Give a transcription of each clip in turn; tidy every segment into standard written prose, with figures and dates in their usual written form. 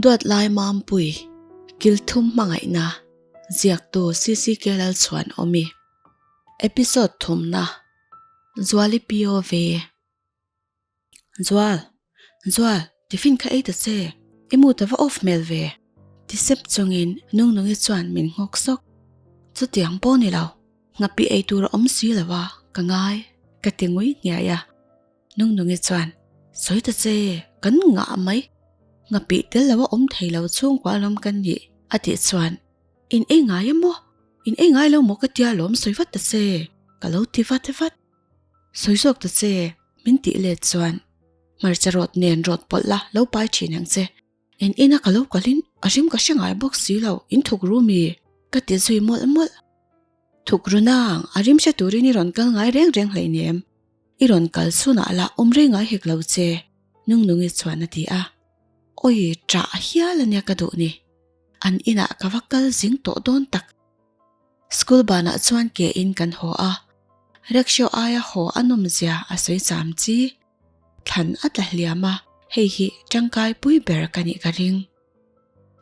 Duatlai Mampui, Kilthum Hmangaihna, Ziaktu CCK Lalchhuan Awmi. Episode thumna, Zuali POV. Zual, Zual, tiffin kha ei ta che, i mood a va off hmel ve. Ti sep chungin Nungnungi chuan min nghawk sawk. Chutiang pawh ni lo, nghapih ei tur a awm si lo a, ka ngai, ka ti ngui hniai a. Nungnungi chuan, Sawi ta che, kan ngah mai. Nghapih tel lo a awm thei lo chhungkua alawm kan nih, a tih chuan, In ei ngai a maw? In ei ngai lo maw ka tia lawm sawi vat ta che, ka lo ti vat vat. Sawi zawk ta che, min tih let chuan, Hmarcha rawt nen rawt pawlh la, lo pai thin ang che. En ina ka lo kalin a rim ka hre ngai bawk si lo, in thuk ru mi? Ka ti zui mawlh mawlh. Thuk ru nang, a rim hre turin i rawn kal ngai reng reng hleinem. I rawn kal chhunah lah awm rei ngai hek lo che, Nungnungi chuan a ti a. Awi, ṭah hial ania ka duh ni. An inah ka va kal zing tawh dawn tak. School banah chuan ke in kan haw a, rickshaw aia haw a nawm zia a sawi cham chi. Thlan a tla hliam a, hei hi tangkai pui ber ka nih ka ring.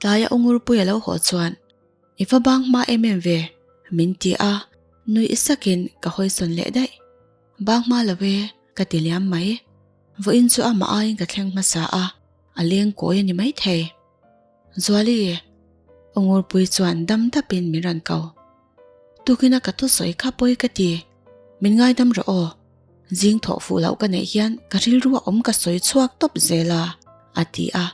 Tlaia Ungurpui a lo haw chuan, I va bang hma em em ve, min ti a, nuih sakin ka hawisawn leh daih. Bang hma lo e, ka ti liam mai. Vawiin chu amah aiin ka thleng hmasa a, a leng kawi a ni maithei. Zuali, Ungurpui chuan dam dapin min rawn ko. Tukina ka thusawi kha pawi ka ti. Min ngaidam rawh aw. Zing thawh fuh loh ka neih hian ka rilru a awm ka sawi chhuak tawp zel a, a ti a.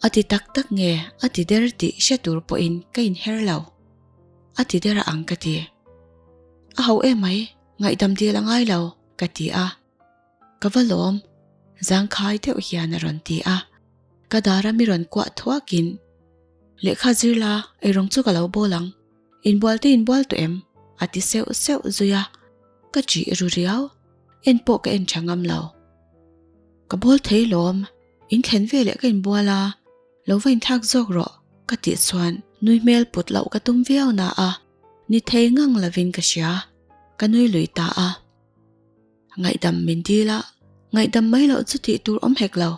A ti tak tak nge a ti der tih hre tur pawhin ka inher lo. A ti der a ang ka ti. A ho emai, ngaihdam dil a ngai lo, ka ti a. Ka va lawm, zangkhai deuh hian a rawn ti a. Ka dara mi rawn kuah thuakin, Lehkha zir la, eirawng chu ka lo bawl ang. Inbual te inbual tawh em? a ti seuh seuh zui a. Ka ṭih ru riau, en pawh ka en ṭha ngam lo. Ka bawl thei lawm, in thlen veleh ka inbual a, lo va inthlak zawk rawh ka tih chuan nui hmel put loh ka tum viau na a, ni thei ngang lovin ka hria, ka nui lui ta a. Ngaihdam min dil a, ngaihdam mai loh chu tih tur awm hek lo,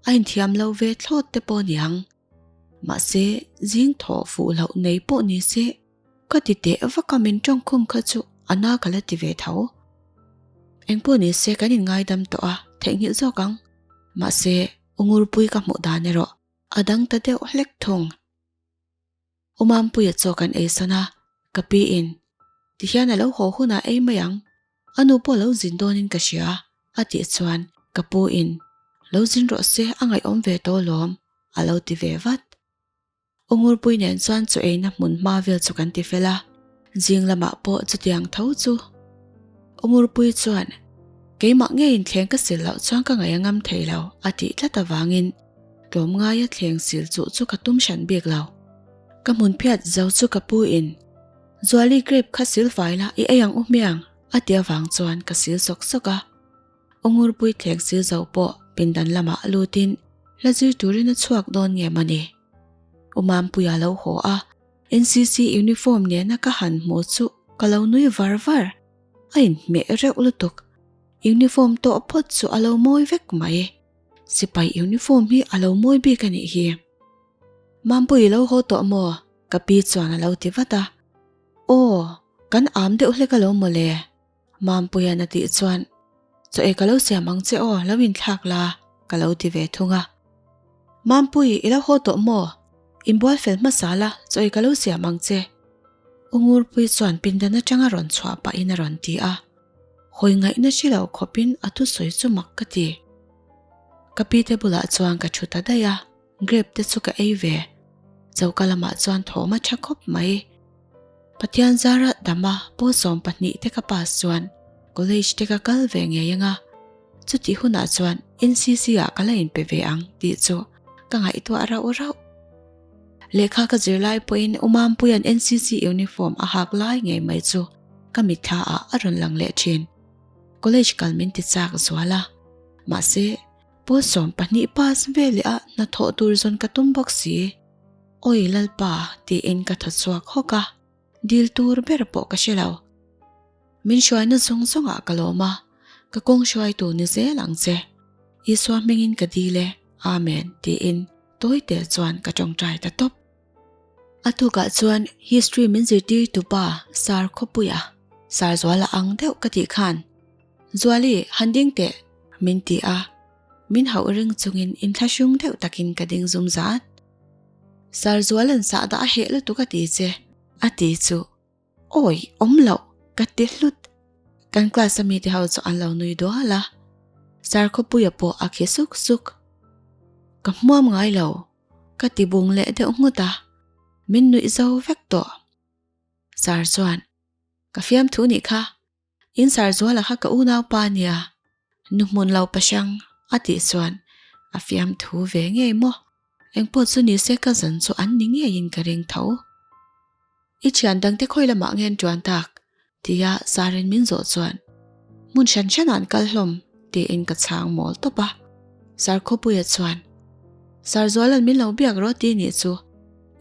a inthiam lo ve thlawt te pawh niang. Mahse, zing thawh fuh loh nei pawh ni se, ka ti teh vak a min tawngkhum kha chu a na ka la ti ve tho. Engpawh ni se kan inngaidam tawh a, theihnghilh zawk ang. Mahse, Ungurpui ka hmuh dan erawh a dang ta deuh hlek thung. U Mampuia chaw kan ei san a, ka pi in tihian a lo haw hunah ei mai ang, a nu pawh lo zin dawnin ka hria a tih chuan ka pu in lo zin rawh se a ngaihawm ve tawh lawm a lo ti ve vat. U Ngurpui nen chuan chaw eina hmun hma vel chu kan ti fel a, zing lamah pawh chutiang tho chu. U Ngurpui chuan keimah ngeiin thleng ka sil loh chuan ka ngaih a ngam thei lo a tih tlat avangin Tlawmngaia thleng sil chuh chu ka tum hran bik lo. Ka hmun phiat zo chu ka pu in, Zuali grape kha sil fai la i ei ang u hmiang a ti avang chuan ka sil sawk sawk a. Ungurpui thleng sil zo pawh pindan lamah lutin hla zir turin a chhuak dawn nge mawni. U Mampuia lo haw a, NCC uniform nena ka han hmu chu ka lo nui var var. A inhmeh reuh lutuk. Uniform tawh phawt chu a lo mawi vek mai. Sipai uniform hi a lo mawi bik a nih hi. Mampui i lo haw tawh maw? Ka pi chuan a lo ti vat a. Aw, kan am deuh hlek alawm mawle. Mampuia'n a tih chuan, Chaw ei ka lo siam ang che aw, lo inthlak la, ka lo ti ve thung a. Mampui, i lo haw tawh maw? Inbual fel hmasa la, chaw ei ka lo siam ang che. U Ngurpui chuan pindan atanga rawn chhuah pahin a rawn ti a. Hawi ngaihna hre lo khawpin a thusawi chu mak ka ti. Ka pi te bulah chuan ka thu ta daih a, grape te chu ka ei ve. Choka lamah chuan thawm a tha khawp mai. Pathian zara dama pawl 12 te ka pass chuan college te ka kal ve ngei anga, chutih hunah chuan NCC ah ka la inpe ve ang tih chu ka ngaihtuah rauh rauh. Lehkha ka zir lai pawhin U Mampuia'n NCC uniform a hak lai ngei mai chu ka mitthla ah a rawn lang leh thin. College kal min ti chak zual a, mahse pawl 12 pass veleh a hnathawh tur zawn ka tum bawk si. Awi Lalpa tiin ka thaw chhuak hawk a, dil tur ber pawh ka hre lo. Min hruaina zawng zawngah ka lawm a, ka kawng hruaitu ni zel ang che. Isua hmingin ka dil e, Amen tiin. Tawite chuan ka tawngtai ta tawp. A tukah chuan history min zirtir tupa Sir Khawpuia, Sir Zuala ang deuh ka tih khan, Zuali, han ding teh, min ti a. Min hauh ring chungin inthlahrung deuh takin ka ding zum zat. Sir Zuala'n sahdah a heh lutuk a ti che, a ti chu. Awi, awm loh, ka ti hlut. Kan class a mite ho chu an lo nui dual a. Sir Khawpuia pawh a khi suk suk. Ka hmuam ngai lo, ka ti bung leh deuh nghut a, min nuih zo vek tawh. Sir chuan, Ka fiamthu nih kha, In Sarzuala kha ka unaupa a nia, nu hmun lo pahrang a tih chuan a fiamthu ve ngei maw? Engpawh chu ni se ka zan chu an ni ngeiin ka ring tho. I thian dangte khawi lamah nge an tuan tak? tia Sarin min zawh chuan hmun hran hranah an kal hlawm tiin ka chhang mawl tawp a. Sarkhawpuia chuan Sarzuala'n min lo biak rawh ti nih chu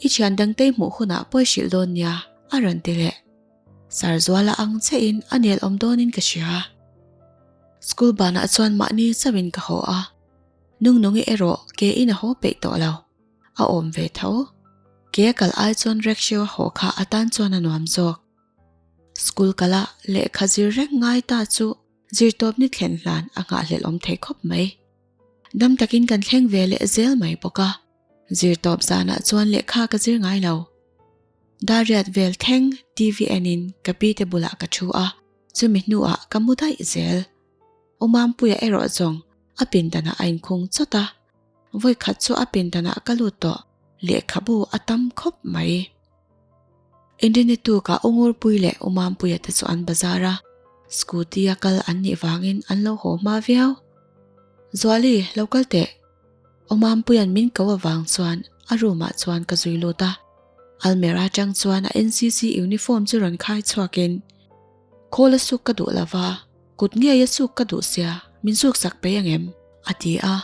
i thian dangte i hmuh hunah pawi hrilh dawn nia a rawn ti leh. Sarzuala ang chiahin a nel awm dawnin ka hria. School banah chuan mahni chauhin ka haw a, Nungnungi erawh ke in a haw peih tawh lo. A awm ve tho. Ke a kal ai chuan rickshaw a haw kha a tan chuan a nuam zawk. School kala lehkha zir reng ngai ta chu zirtawp ni thlen hlan a nghahhlelh awm thei khawp mai. Dam takin kan thleng ve leh zel mai bawk a, zirtawp zanah chuan lehkha ka zir ngai lo. Dariat vel thleng TV enin ka pi te bulah ka thu a, chumi hnuah ka mu daih zel. U Mampuia erawh zawng a pindanah a inkhung chawt a, vawikhat chu a pindanah ka lut tawh, lehkhabu a tam khawp mai. Inrini tukah U Ngurpui leh U Mampuia te chu an bazar a, scooty a kal an nih vangin an lo haw hma viau. Zuali, lo kal teh. U Mampuia'n min ko avang chuan a room ah chuan ka zui lut a. Almera atang chuan a NCC uniform chu rawn khai chhuakin, Khawl a suk ka duh lo va, kut ngei a suk ka duh sia, min suk sak pei ang em? a ti a.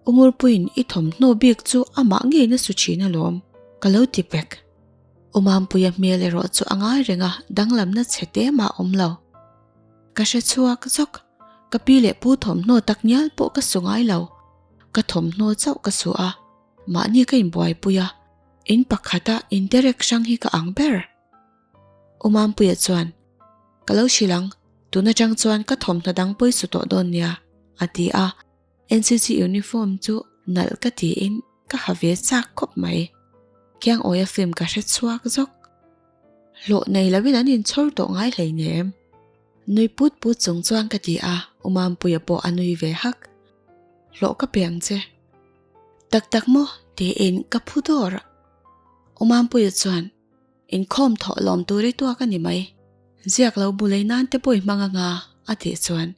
U Ngurpuiin i thawmhnaw bik chu amah ngeiin a su thin alawm, ka lo ti pek. U Mampuia hmel erawh chu a ngai reng a, danglamna chhe te mah a awm lo. Ka hre chhuak zawk, ka pi leh pu thawmhnaw tak ngial pawh ka su ngai lo, ka thawmhnaw chauh ka su a. Mahni ka inbuaipui a, in pakhata interek hrang hi ka ang ber. U Mampuia chuan, Ka lo hrilh ang, tun atang chuan ka thawmhnaw dang pawi su tawh dawn nia, a ti a. NCC uniform chu nalh ka tiin ka ha ve chak khawp mai. Kiang awia film ka hre chhuak zawk. Hlawh nei loin an inchhawr tawh ngai hleinem. Nui put put chung chuan ka ti a, U Mampuia pawh a nui ve hak. Hlawh ka pe ang che. Tak tak maw? tiin ka phu dawr a. U Mampuia chuan, Inkhawm thawh lawm tur i tuak a ni mai. Ziak lo bu lei nan te pawh i hmang anga, a tih chuan,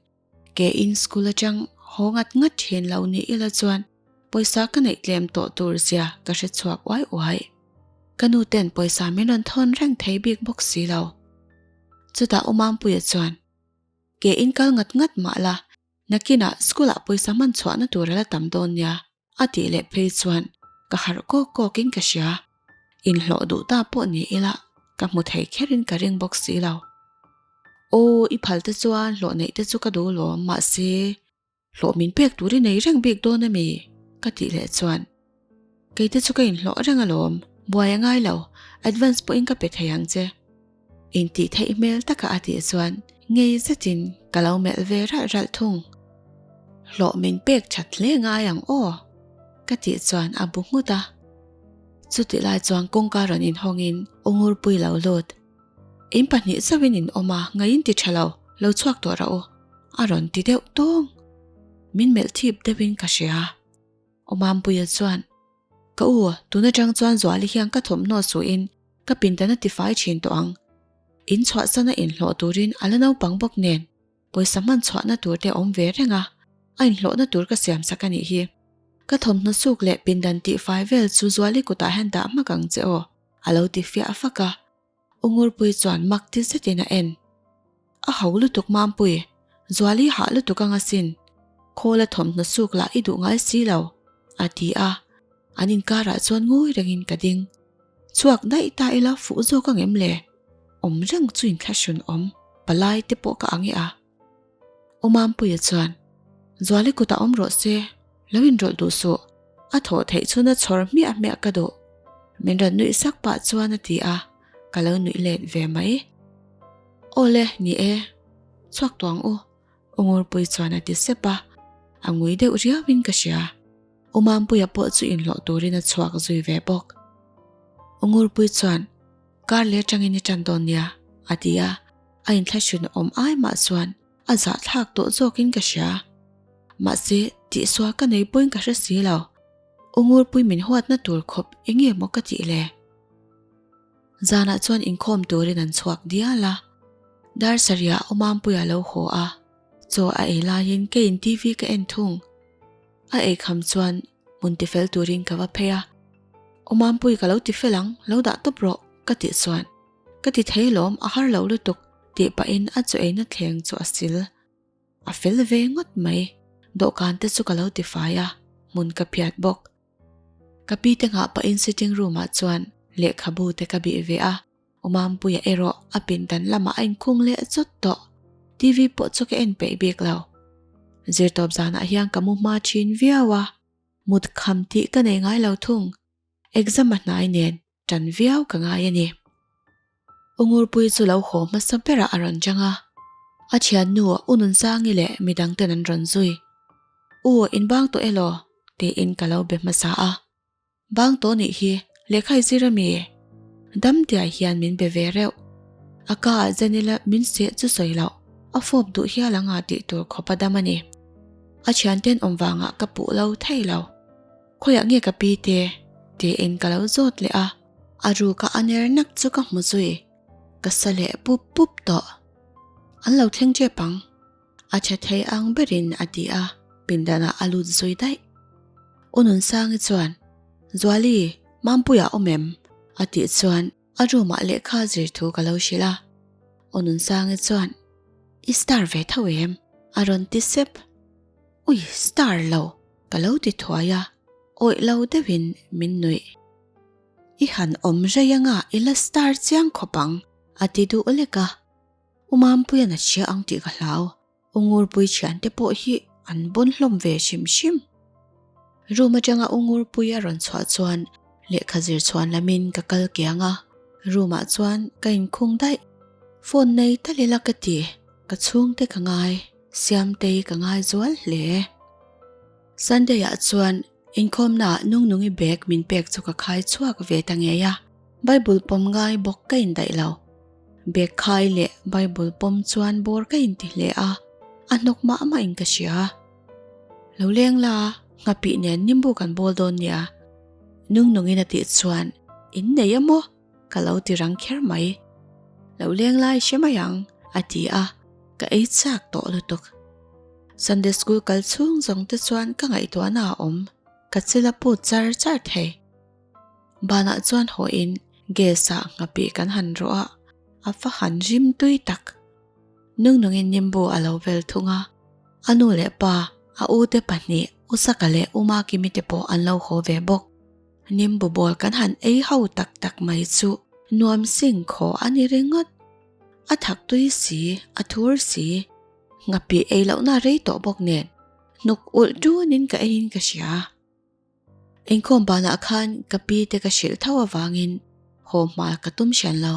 Ke in school atang haw ngat ngat thin lo ni ila chuan pawisa ka neih tlem tawh tur zia ka hre chhuak uai uai. Ka nu ten pawisa min rawn thawn reng thei bik bawk si lo. Chutah U Mampuia chuan, Ke in kal ngat ngat mah la, Nakinah school ah pawisa hman chhuahna tur a la tam dawn nia a tih leh phei chuan ka harh kawk kawk in ka hria. Inhlawh duh ta pawh ni ila ka hmu thei kher in ka ring bawk si lo. Aw i phal te chuan hlawh neih te chu ka duh lawm mahse hlawh min pek tur i nei reng bik dawn ami? ka tih leh chuan kei te chu ka inhlawh reng alawm buai a ngai lo advance pawhin ka pe thei ang che. Intih theih hmel taka a tih chuan ngei zetin ka lo melh ve ralh ralh thung. Hlawh min pek that hle ngai ang aw ka tih chuan a bu nghut a. Chutih lai chuan kawngka rawn inhawngin U Ngurpui lo lut. In pahnih chauhin in awm a, ngaiin ti tha lo, lo chhuak tawh rah u a rawn ti deuh tawng. Min melh thip deuhin ka hria. U Mampuia chuan Ka u, tun atang chuan Zuali hian ka thawmhnaw suhin ka pindan a tifai thin tawh ang. In chhuahsan a inhlawh turin a la naupang bawk nen pawisa hman chhuahna tur te a awm ve reng a, a inhlawhna tur ka siam sak a nih hi. Ka thawmhnaw suk leh pindan tihfai vel chu Zuali kutah hian dah hmak ang che aw, a lo ti fiah fak a. U Ngurpui chuan mak ti zetin a en. A ho lutuk Mampui, Zuali hah lutuk anga sin. Khawl a thawmhnaw suk lah i duh ngai si lo, a ti a. An inkarah chuan ngawi rengin ka ding. Chhuak daih ta ila fuh zawk ang em le? Awm reng chu inthlahrun awm, palai te pawh ka ang e a. U Mampuia chuan, Zuali kutah awm rawh se, lo inrawlh duh suh. A thawh theih chhuna chhawr hmiah hmiah ka duh. Min rawn nuih sak pah chuan a ti a, ka lo nuih let ve mai. Awle, ni e. Chhuak tuang u, U Ngurpui chuan a ti sep a, a ngui deuh riauin ka hria. U Mampuia pawh chu inhlawh turin a chhuak zui ve bawk. U Ngurpui chuan, Kar leh atangin i tan dawn nia, a ti a, a inthlahrun awm ai mah chuan a zahthlak tawh zawkin ka hria. Mahse, tihsual ka nei pawhin ka hre si lo. U Ngurpui min huatna tur khawp eng nge maw ka tih le? Zanah chuan inkhawm turin an chhuak dial a. Dar sarihah U Mampuia lo haw a, chaw a ei laiin keiin TV ka en thung. A ei kham chuan hmun tifel turin ka va phei a, U Mampui ka lo tifel ang, lo dah tawp rawh, ka tih chuan, Ka ti thei lawm, a har lo lutuk, tih pahin a chaw eina thleng chu a sil. A fel ve ngawt mai, dawhkan te chu ka lo tifai a, hmun ka phiat bawk. Ka pi te nghah pahin sitting room ah chuan lehkhabu te ka bih ve a, U Mampuia erawh a pindan lamah a inkhung leh chawt tawh. TV pawh chu ka en peih bik lo. Zirtawp zanah hian ka mu hma thin viau a, mut kham tih ka nei ngai lo thung. Exam a hnai nen tan viau ka ngai a ni. U Ngurpui chu lo haw hmasa berah a rawn chang a, a thiannu U Nunsangi leh midang ten an rawn zui. U, inbang tawh elaw? tiin ka lo be hmasa a. Bang tawh nih hi lehkha i zir ami? Damtiah hian min be ve reuh. A ka ah zen ila min seh chu sawi loh, a fawp duh hial anga tih tur khawp a dam a ni. A thianten awm vangah ka puh lo thei lo. Khawiah nge ka pi te? tiin ka lo zawt leh a, a ruka a ner nak chu ka hmu zui. Ka sa leh pup pup tawh. An lo thleng tep ang. A tha thei ang berin a ti a, pindanah a lut zui daih. U Nunsangi chuan, Zuali, Mampuia awm em? a tih chuan a room ah lehkha zir thu ka lo hrilh a. U Nunsangi chuan, I star ve tho em? a rawn ti sep. Ui, star lo, ka lo ti thuai a, awih lo deuhin min nuih. I han awm rei anga i la star chiang khawp ang, a ti duh lek a. U Mampuia'n a chhia ang tih ka hlau. U Ngurpui thiante pawh hi an bawn hlawm ve hrim hrim. Room atanga U Ngurpui a rawn chhuah chuan lehkha zir chhuan lamin ka kal kiang a, room ah chuan ka inkhung daih. Phone nei tal ila ka ti, ka chhungte ka ngai, Siamtei ka ngai zual hle. Sunday ah chuan Inkhawmnaah Nungnungi bag min pek chu ka khai chhuak ve ta ngei a, Bible pawm ngai bawk ka indaih lo. Bag khai leh Bible pawm chuan bawr ka inti hle a, a hnawk mah mahin ka hria. Lo leng la, nghapih nen nimbu kan bawl dawn nia. Nungnungin a tih chuan, In nei a maw? Ka lo ti rang kher mai. Lo leng lai hre mai ang, a ti a, ka ei chak tawh lutuk. Sunday school kal chhung zawng te chuan ka ngaihtuahna a awm, ka chil a put char char thei. Banah chuan hawhin gas ah nghapih kan han rawh a, a va han rim tui tak. Nungnungin nimbu a lo vel thung a, a nu leh pa, a u te pahnih, U Saka leh U Makimi te pawh an lo haw ve bawk. Nimbu bawl kan han ei ho tak tak mai chu nuam sing khaw a ni ringawt. A thak tui si, a thur si. Nghapih ei lohna rei tawh bawk nen hnuk ulh tunin ka eiin ka hria. Inkhawm banah khan ka pi te ka hrilh tho avangin haw hma ka tum hran lo.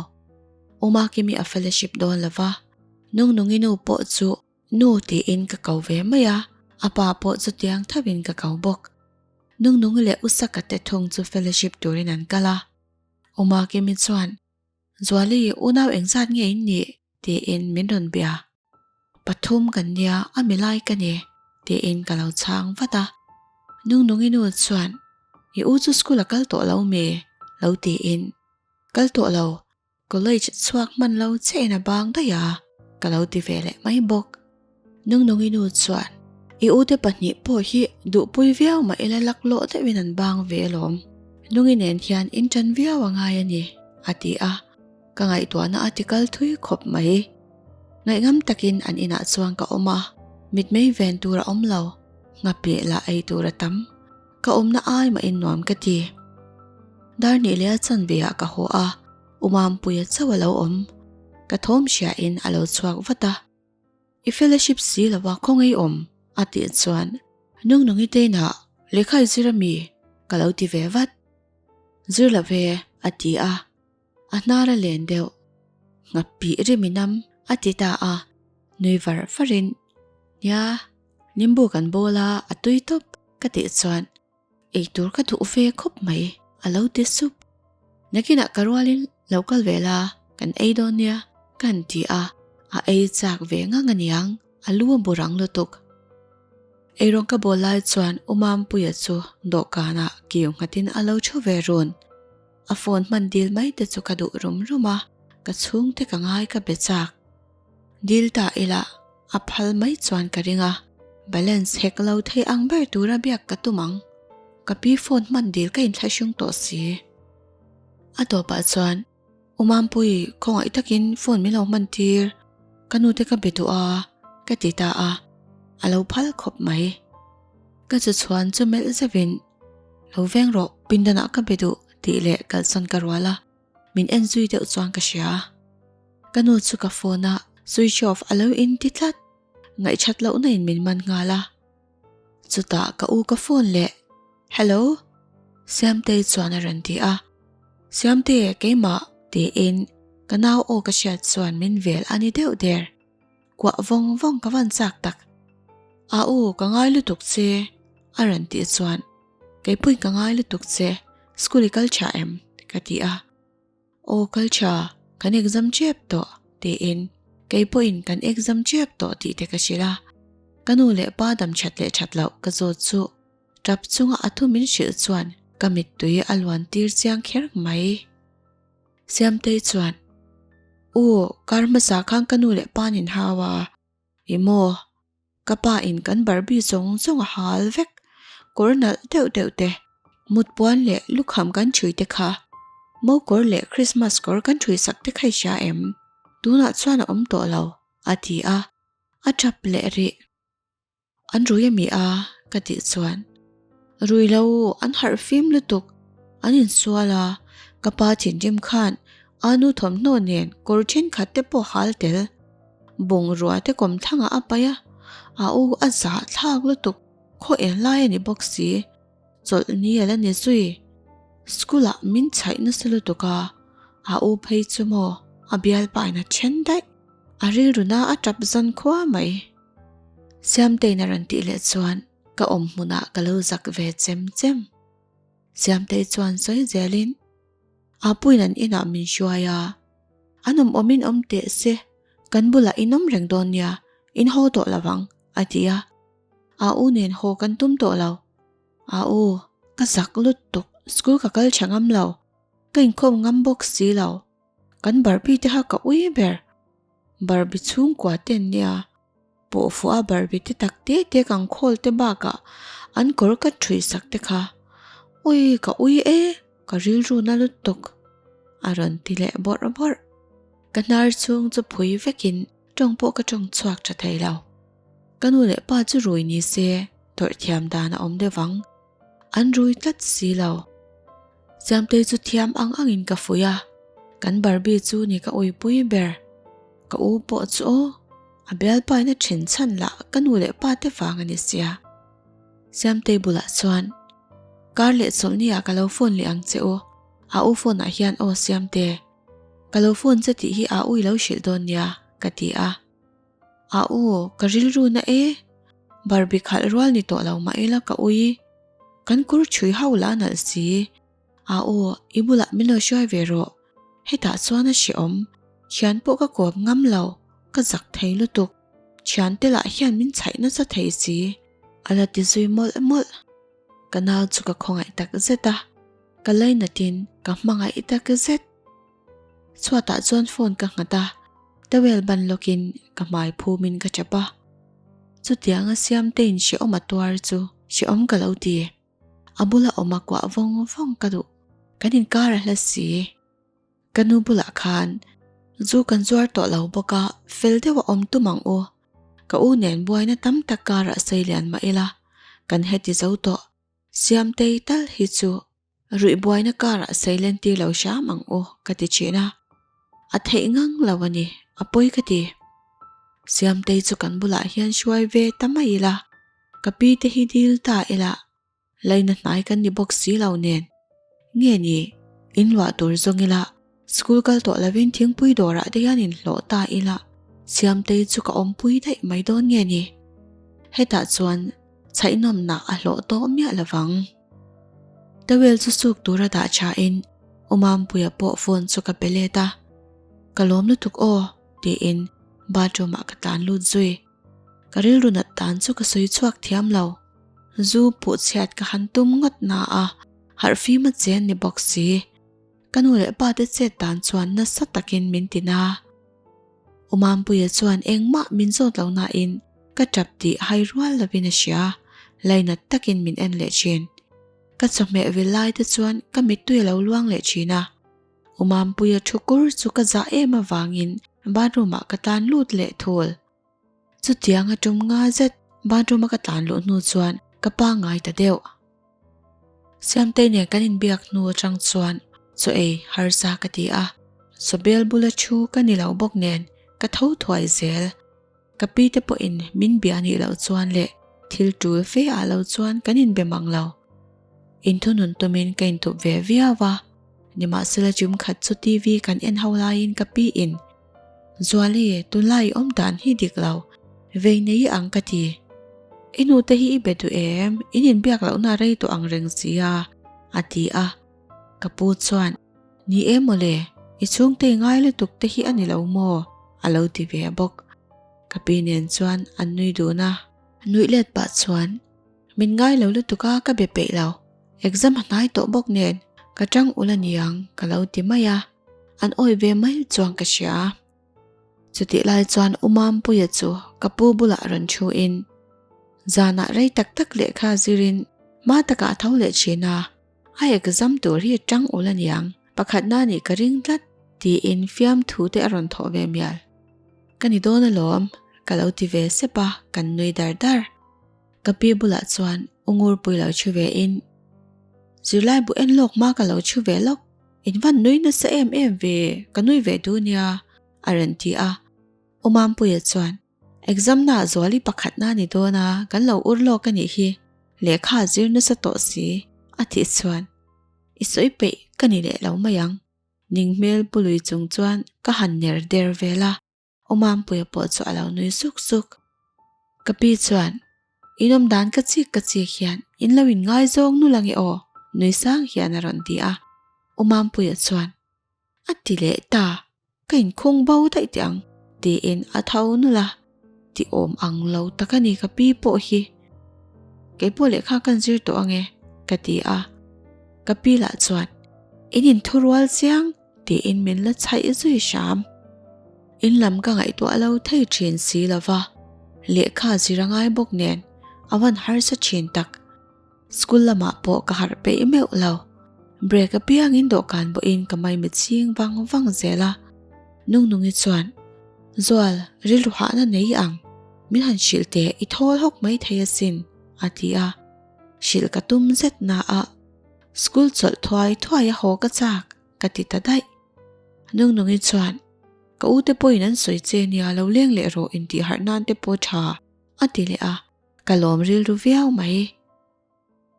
U Makimi a fellowship dawn lova, Nungnungi nu pawh chu Nu tiin ka ko ve mai a, a pa pawh chutiang thovin ka ko bawk. Nungnungi leh U Saka te thung chu fellowship turin an kal a. U Makimi chuan, Zuali, unau engzat nge in nih? tiin min rawn bia. Pathum kan nia, a milai ka ni, tiin ka lo chhang vat a. Nungnungi nu chuan, I u chu school a kal tawh lo mi? lo tiin, Kal tawh lo, College chhuak hman lo chiahin a bang daih a, ka lo ti ve leh mai bawk. Nungnungi nu chuan, I ute pahnih pawh hi duhpui viau mah ila laklawh deuhin an bang ve alawm. Nungi nen hian in ṭan viau a ngai a ni, a ti a, ka ngaihtuahna a ti kal thui khawp mai. Ngaihngam takin an inah chuan ka awm a, mitmei ven tur a awm lo, nghapih lah ei tur a tam. Ka awmna ai mahin nuam ka ti. Darhnih leh a chanve ah ka haw a, U Mampuia chauh a lo awm. Ka thawm hriain a lo chhuak vat a. I fellowship si lo a, khawngaih awm? a tih chuan, Nungnungi te inah lehkha i zir a mi? Ka lo ti ve vat. Zir lo ve, a ti a. A hnar a len deuh. Nghapih rim inam, a ti ta a. Nui var varin, Nia, nimbu kan bawl a, a tui tawp, ka tih chuan eitur ka duh ve khawp mai, a lo ti sup. Nakinah ka rualin lo kal ve la, kan ei dawn nia, ka han ti a, a ei chak ve ngang aniang, a lu a bu rang lutuk. Eirawng ka bawl lai chuan U Mampuia chu dawhkanah kiu nghatin a lo thu ve run. A phone hman dil mai te chu ka duh rum rum a, ka chhungte ka ngai ka be chak. Dil ta ila a phal mai chuan ka ring a, balance hek lo thei ang ber tura biak ka tum ang. Ka pi phone hman dil ka inthlahrung tawh si. A tawpah chuan U Mampui khawngaih takin phone min lo hman tir, ka nu te ka be duh a ka ti ta a, a lo phal khawp mai. Ka chu chhuan chu melh zeuhin Lo veng rawh, pindanah ka be duh tih leh kalsawn ka rual a. Min en zui deuh chuan ka hria. Ka nu chu ka phone a switch off a lo in ti tlat. Ngaihthat lohna in min man nghal a. Chutah ka u ka phone leh Hello? Siamtei chuan a rawn ti a. Siamte keimah tiin ka nau aw ka hriat chuan min vel a ni deuh der. Kuah vawng vawng ka van chak tak. A u ka ngai lutuk che a rawn tih chuan Keipui ka ngai lutuk che, school i kal tha em? ka ti a. Aw kal tha, kan exam tep tawh tiin keipawhin kan exam tep tawh tih te ka hrilh a. Ka nu leh pa dam that leh that loh ka zawt chu tap chunga a thu min hrilh chuan ka mittui a luan tir chiang kher mai. Siamtei chuan, U, kar hmasa khan ka nu leh pa an inhau a, i maw? Ka pa in kan Barbie zawng zawng a hal vek, kawr nalh deuh deuh te, mut puan leh lukham kan ṭhui te kha, mo kawr leh Christmas kawr kan ṭhui sak te kha i hria em? Tunah chuan a awm tawh lo, a ti a, a ṭap leh rih. An rui a mi a? ka tih chuan, Rui lo, an harh fim lutuk, an insual a, ka pa thinrim khan a nu thawmhnaw nen kawr thenkhat te pawh hal tel. Bungrua te kawmthlangah a paih a, a u a zah thlak lutuk, khaw en lai a ni bawk si, chawlh ni a la ni zui. School ah min chhaih nasa lutuk a, a u phei chu maw a bialpa in a then daih, a rilru na a tap zan khua mai. Siamtein a rawn tih leh chuan ka awm hmunah ka lo zak ve chem chem. Siamtei chuan sawi zelin Apuiin an inah min hruai a, an awm awmin awm teh se, kan bulah in awm reng dawn nia, in haw tawh lo ang, a ti a. A u nen haw kan tum tawh lo. A u, ka zak lutuk, school ka kal tha ngam lo, ka inkhawm ngam bawk si lo. Kan Barbie te kha ka ui ber. Barbie chhungkua te an nia, pawhfuh a Barbie te tak te te kan khawl te bakah an kawr ka ṭhuih sak te kha, Ui ka ui e, ka rilru na lutuk a rawn ti leh bawrh bawrh. Ka hnar chhung chu phui vekin ṭawng pawh ka ṭawng chhuak ṭha thei lo. Ka nu leh pa chu rui ni se tawrh thiam dan a awm deuh ang. An rui tlat si lo. Siamtei chu thiam ang angin ka fuih a, kan Barbie chu ni ka uipui ber. Ka u pawh chu aw, a bialpaina thin chhan lah ka nu leh pa te vang a ni sia. Siamtei bulah chuan, Kar leh chawlhni ah ka lo phone leh ang che u, a u phone ah hian aw Siamte, ka lo phone che tih hi a u i lo hrilh dawn nia, ka ti a. A u, ka rilru na e, Barbie khalh rual ni tawh lo mah ila ka ui. Kan kawr chhui ho lah nalh si. A u, i bulah min lo hruai ve rawh. Hetah chuan a hrehawm. Thian pawh ka kawp ngam lo, ka zak thei lutuk. Thiante lah hian min chhaih nasa thei si. A la ti zui mawlh mawlh. Ka nau chu ka khawngaih tak zet a, ka lainatin ka hmangaih tak zet. Chhuatah chuan phone ka nghat a, towel ban lawkin ka hmai phumin ka chap a. Chutianga Siamtein hrehawm a tuar chu hrehawm ka lo ti. A bula awm a kuah vawng vawng ka duh. Kan inkar a hla si. Ka nu bulah khan zu kan zuar tawh lo bawk a, fel deuh a awm tum ang u. Ka u nen buaina tam tak karah seilian mah ila, kan heti zo tawh. Siamtei tal hi chu ruih buaina karah seilen tir lo hram ang u ka ti thin a, a theih ngang lo a ni, a pawi ka ti. Siamtei chu kan bulah hian hruai ve ta mai ila, ka pi te hi dil ta ila. Laina hnai kan ni bawk si lo nen. Nge ni, in luah tur zawng ila, school kal tawh lovin thingpui dawrah te hian inhlawh ta ila, Siamtei chu ka awmpui daih mai dawn nge ni? Hetah chuan chhaihnawmna a hlawh tawh miah lovang. Towel chu suk tura dah thain Umampuia pawh phone chu ka pe let a, Ka lawm lutuk aw, tiin bathroom ah ka tlan lut zui. Ka rilru nat dan chu ka sawi chhuak thiam lo. Zu puh chhiat ka han tum ngawt na a, harh fim a chen ni bawk si. Ka nu leh pa te chet dan chuan nasa takin min ti na. Umampuia chuan engmah min zawt lo nain ka tap tih hai rual lovin a hria, lainat takin min en leh thin. Ka chawhmeh vil lai te chuan ka mittui a lo luang leh thin a. Umampuia thu kur chu ka zah em avangin bathroom ah ka tlan lut leh thul. Chutiang a tum nga zet bathroom a ka tlan luh hnu chuan ka pangngai ta deuh. Siamtei nen kan inbiak hnu atang chuan chaw ei harsa ka ti a, chawbel bula thu ka ni lo bawk nen ka tho thuai zel. Ka pi te pawhin min bia nih loh chuan leh thil tul fe ah lo chuan kan inbe mang lo. Inthunun tumin ka intup ve viau a, nimahsela tum khat chu TV kan en ho laiin ka pi in, Zuali, tunlai i awm dan hi dik lo, vei nei i ang ka ti. I nu te hi i be duh em? In inbiak lohna rei tawh ang reng si a, a ti a. Ka pu chuan, Ni e mawle, i chhungte i ngai lutuk te hi a ni lo maw? a lo ti ve bawk. Ka pi nen chuan an nui dun a. Nuih let pah chuan, Min ngai lo lutuk a, ka be peih lo. Exam a hnai tawh bawk nen, ka tang ul a niang, ka lo ti mai a. An awi ve mai chuan ka hria. Chutih lai chuan U Mampuia chu ka pu bulah rawn thu in, Zanah rei tak tak lehkha zirin hma takah a tho leh thin a, a exam tur hi tang ul a niang, pakhatna nih ka ring tlat tiin fiamthu te a rawn thawh ve mial. Ka ni dawn alawm, ka lo ti ve sep a, kan nui dar dar. Ka pi bulah chuan U Ngurpui lo thu ve in, Zirlai bu en lawk hma ka lo thu ve lawk, in van nui nasa em em ve, ka nui ve duh nia, a rawn ti a. U Mampuia chuan, Exam na Zuali pakhatna ni dawn a, kan lo ur lawk a nih hi, lehkha a zir nasa tawh si, a tih chuan, I sawi peih ka ni leh lo mai ang, ning hmel pu lui chung chuan ka han ner der vel a. U Mampuia pawh chu a lo nui suk suk. Ka pi chuan, In awm dan ka chik ka chik hian in lo in ngaizawng nul ange aw, nui sang hian a rawn ti a. U Mampuia chuan, A ti leh ta, ka inkhung bo daih teh ang, tiin a tho nul a. Ti awm ang lo tak a ni ka pi pawh hi. Keipawh lehkha kan zir tawh ange, ka ti a. Ka pi lah chuan, In inthurual chiang, tiin min la chhaih zui hram. In lam ka ngaihtuah lo thei thin si lo va, lehkha zir a ngai bawk nen a van harsa thin tak. School lamah pawh ka harh peih meuh lo. Break apiangin dawhkan bawhin ka maimit ching vang vang zel a. Nungnungi chuan, Zual, rilru hahna nei ang, min han hrilh teh i thawl hawk mai thei asin, a ti a. Hrilh ka tum zet naah School chawlh thuai thuai a haw ka chak, ka ti ta daih. Nungnungi chuan, Ka u te pawhin an sawi che nia lo leng leh rawh intih harh nan te pawh tha, a ti leh a, ka lawm rilru viau mai.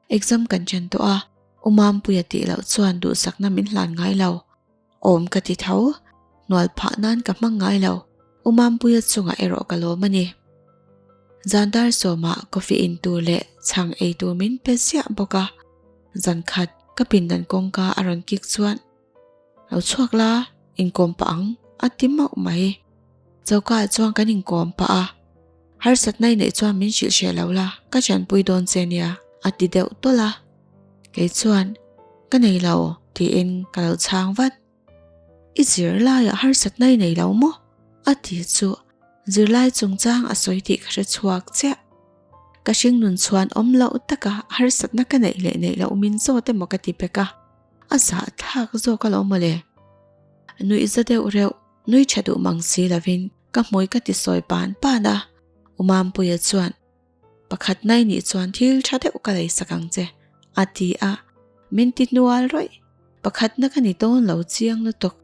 Exam kan chen tawh a, U Mampuia tih loh chuan duhsakna min hlan ngai lo. Awm ka ti tho, hnual phah nan ka hmang ngai lo, U Mampuia chungah erawh ka lawm a ni. Zan dar sawmah coffee in tur leh chhang ei tur min pe ziah bawk a, zan khat ka pindan kawngka a rawn kik chuan, Lo chhuak la, inkawm pah ang, a ti mauh mai. Choka ah chuan kan inkawm pah a, harsatna i neih chuan min hrilh hreh lo la, ka thianpui dawn che nia, a ti deuh tawlh a. Kei chuan, Ka nei lo, tiin ka lo chhang vat. I zirlaiah harsatna i nei lo maw? A ti chu zirlai chungchang a sawi tih ka hre chhuak chiah. Ka hringnun chhuan awm loh taka harsatna ka neih leh neih loh min zawt emaw ka ti pek a, a zahthlak zawk alawm mawle. Nuih za deuh reuh, nui tha duh mang si lovin ka hmui ka ti sawi pan pan a, U Mampuia chuan, Pakhat nai nih chuan thil tha deuh ka lei sak ang che, a ti a, min ti hnual rawih. Pakhatna ka ni dawn lo chiang lutuk.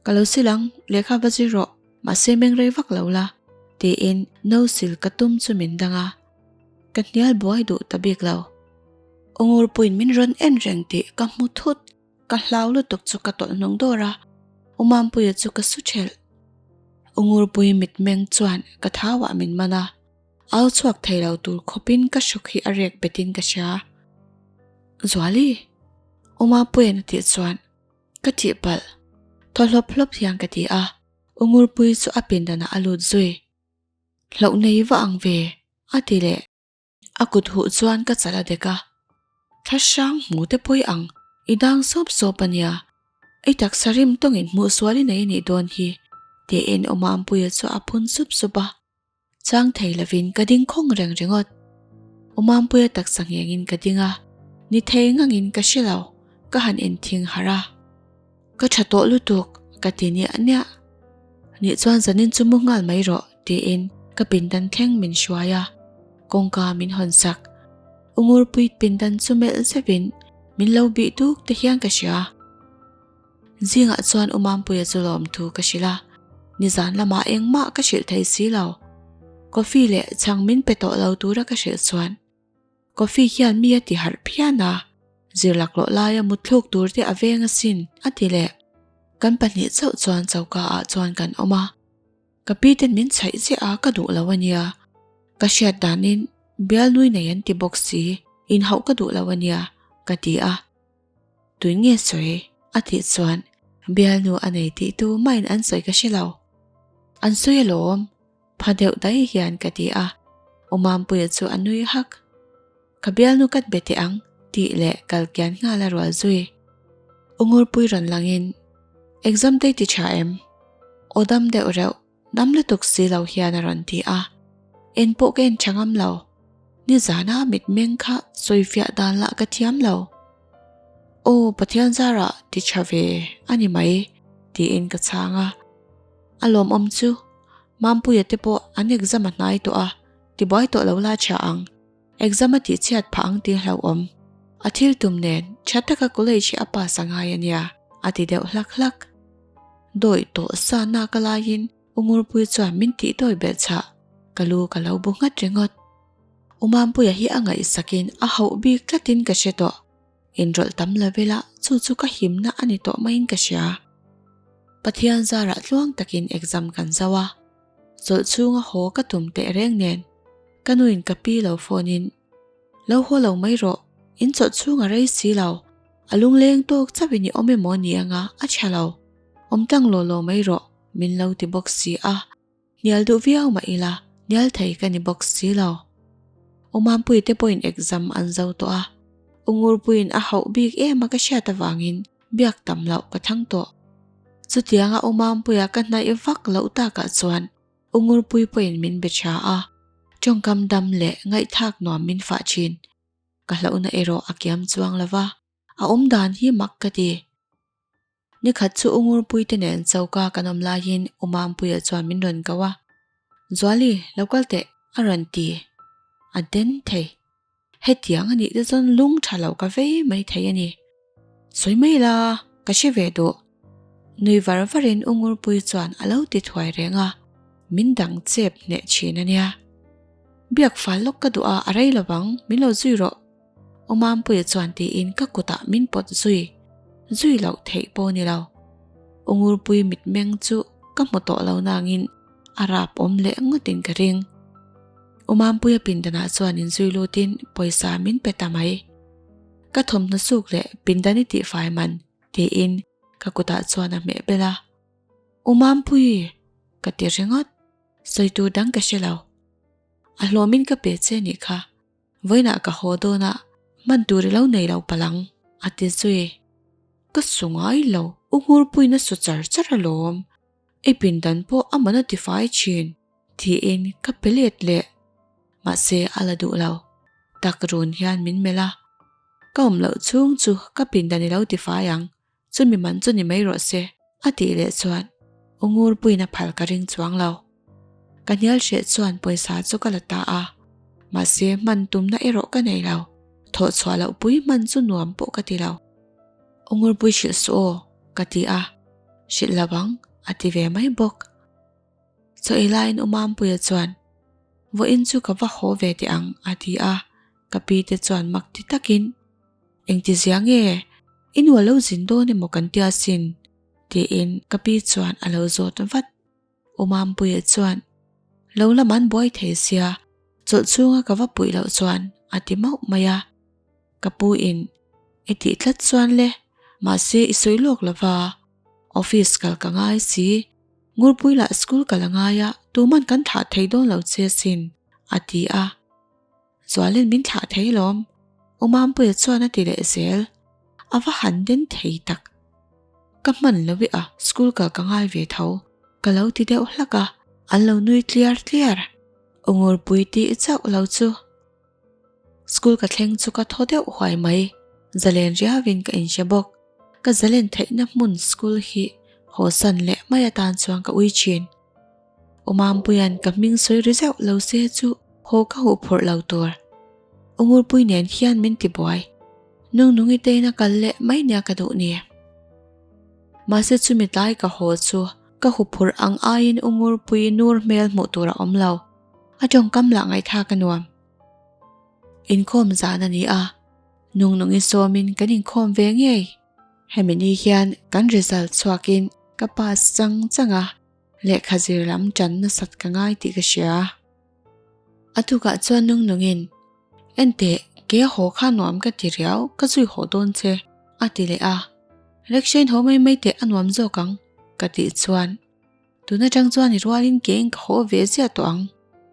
Ka lo sil ang, lehkha va zir rawh, mahse meng rei vak lo la, tiin no sil ka tum chu min dang a, ka hnial buai duh ta bik lo. Ungurpuiin min rawn en reng tih ka hmu thut. Ka hlau lutuk chu ka tawlh hnung dawr a, Umampuia chu ka su thelh. Ungurpui mitmeng chuan ka thauah min man a, au chhuak thei lo tur khawpin ka hruk hi a rek betin ka hria. Zuali? Umampuia'n a tih chuan ka tih palh. Thaw hlawp hlawp hian ka ti a, Ungurpui chu a pindanah a lut zui. Hlauh nei va ang ve, a ti leh. A kut huh chuan ka chal a dek a, Thla hrang hmu te pawi ang, i dang sawp sawp a nia, i taksa rim tawngin hmuh sual i nei a nih dawn hi, tiin Awmampuia chu a phun sup sup a. Chang thei lovin ka ding khawng reng ringawt. Awmampuia taksa nghengin ka ding a, ni thei ngangin ka hre lo, ka han inthing harh a. Ka tha tawh lutuk, ka ti niah niah. Nih chuan zanin chu mu nghal mai rawh, tiin ka pindan thleng min hruai a, kawngka min hawn sak. U Ngurpuit pindan chu melh zeuhin min lo bih duk te hian ka hria. Zingah chuan U Mampuia chu lawmthu ka hrilh a, nizan lamah engmah ka hrilh thei si lo. Coffee leh chhang min pe tawh lo tura ka hrilh chuan. Coffee hian mi a ti harh phian a, zir laklawh laia mutthluk tur te a veng asin, a ti leh. Kan pahnih chauh chuan choka ah chuan kan awm a, ka pi ten min chhaih ziah a ka duh lo a nia, ka hriat danin bial nui nei an ti bawk si, inhauh ka duh lo a nia, ka ti a. Tui nge sawi? A tih chuan bialnu a nei tih tu mahin an sawi ka hre lo. An sawi alawm, pha deuh daih hian ka ti a, Umampuia chu a nui hak. Ka bialnu kat be teh ang tih leh kal kian nghal a rual zui. Ungurpui rawn langin, Exam te i ti tha em? Aw dam deuh reuh. Dam lutuk si lo hian a rawn ti a, en pawh ka en tha ngam lo. Nizana mitmeng kha sawifiah dan lah ka thiam lo. Aw Pathian zarah ti tha ve a ni mai tiin ka chhang a. A lawmawm chu Mampuia te pawh an exam a hnai tawh a, tibuai tawh lo la tha ang. Exam a tihchhiat phah ang tih hlauhawm. A thil tum nen tha taka college hi a pass a ngai a nia, a ti deuh hlak hlak. Dawi tawh sa nak a laiin U Ngurpui chuan min tih dawi belh chah, ka lu ka lo bu nghat ringawt. U Mampuia hi a ngaihsakin a hauh bik tlatin ka hre tawh. Inrawlh tam lo ila chu chu ka himna a ni tawh maiin ka hria. Pathian zarah tluang takin exam kan zo a, chawlh chhunga haw ka tum teh reng nen ka nuin ka pi lo phone in, Lo haw lo mai rawh, in chawlh chhunga rei si lo, a lungleng tawk chauhin i awm emaw ni anga a tha lo, awm tlang law law mai rawh min lo ti bawk si a. Hnial duh viau mah ila, hnial thei ka ni bawk si lo. U Mampuii te pawhin exam an zo tawh a, U Ngurpuiin a hauh bik em a ka hriat avangin biak tam loh ka thlang tawh. Chutianga U Mampuia ka hnaih vak loh takah chuan U Ngurpui pawhin min be tha a, tawngkam dam leh ngaihthlak nuam min fah thin. Ka hlauhna erawh a kiam chuang lo va, a awm dan hi mak ka ti. Nikhat chu U Ngurpuite nen choka kan awm laiin U Mampuia chuan min rawn ko a, Zuali, lo kal teh, a rawn ti. A den thei. Hetiang a nih te chuan lung tha lo ka vei mai thei a ni. Sawi mai la, ka hre ve duh. Nui var varin U Ngurpui chuan a lo ti thuai reng a, min dang chep hneh thin a nia. Biak fal lawk ka duh a, a rei lovang, min lo zui rawh. U Mampuia chuan tiin ka kutah min pawt zui zui loh theih pawh ni lo. U Ngurpui mitmeng chu ka hmu tawh lo nangin a rap awm leh ngawtin ka ring. U Mampuia pindanah chuan inzui lutin pawisa min pe ta mai. Ka thawmhnaw suk leh pindan i tihfai man tiin ka kutah chuan a hmeh bel a. U Mampui! ka ti ringawt. Sawi tur dang ka hre lo. A hlawmin ka pe che nih kha. Vawiinah ka haw dawn a, hman tur i lo nei lo palang, a ti zui. Ka su ngai lo, u Ngurpuiin a su char char alawm. I pindan pawh a man a tifai thin, tiin ka pe let leh. Mahse a la duh lo. Tak run hian min melh a. Ka awm loh chhung chu ka pindan i lo tifai ang, chumi man chu ni mai rawh se, a tih leh chuan U Ngurpuiin a phal ka ring chuang lo. Ka hnial hreh chuan pawisa chu ka la ta a, mahse hman tumna erawh ka nei lo, thawh chhuah loh pui hman chu nuam pawh ka ti lo. U Ngurpui hrilh suh aw, ka ti a, hrilh lo ang, a ti ve mai bawk. Chaw ei laiin U Mampuia chuan, Vawiin chu ka va haw ve teh ang, a ti a, ka pi te chuan mak ti takin. Engtizia nge? I nu a lo zin dawn emaw kan tia sin? tiin ka pi chuan a lo zawt vat. U Mampuia chuan, Lo lam an buai thei sia, chawlh chhunga ka va puih loh chuan a ti mauh mai a. Ka pu in i tih tlat chuan le, mahse i sawi lawk lo va, office kal ka ngai si, Ngurpui lah school kal a ngai a, tuman kan thlah thei dawn lo che sin, a ti a. Zualin min thlah thei lawm, U Mampuia chuan a ti leh zel, a va han den thei tak. Ka hman lo i a, school kal ka ngai ve tho, ka lo ti deuh hlak a, an lo nui tliar tliar. U Ngurpui tih chauh lo chu. School ka thleng chu ka thaw deuh huai mai, zalen riauin ka inhre bawk. Ka zalen theihna hmun school hi hawsan leh mai atan chuan ka ui thin. U Mampuia'n ka hming sawi ri zeuh lo se chu haw ka huh phurh lo tur. U Ngurpui nen hian min ti buai. Nungnungi tein a kal leh mai nia ka duh ni. Mahse chumi tlai ka haw chu ka huh phurh ang aiin U Ngurpui nur hmel hmuh tur a awm lo. A tawngkam lah ngaihthlak a nuam. Inkhawm zan a ni a, Nungnungi sawmin kan inkhawm ve ngei. Hemi ni hian kan result chhuakin ka pass chang chang a, lehkha zir lam tan nasat ka ngai tih ka hria. A tukah chuan Nungnungin, Enteh, ke haw kha nuam ka ti riau, ka zui haw dawn che, a ti leh a. Rickshaw-in haw mai mai teh a nuam zawk ang, ka tih chuan. Tun atang chuan i rualin keng ka haw ve ziah tawh ang.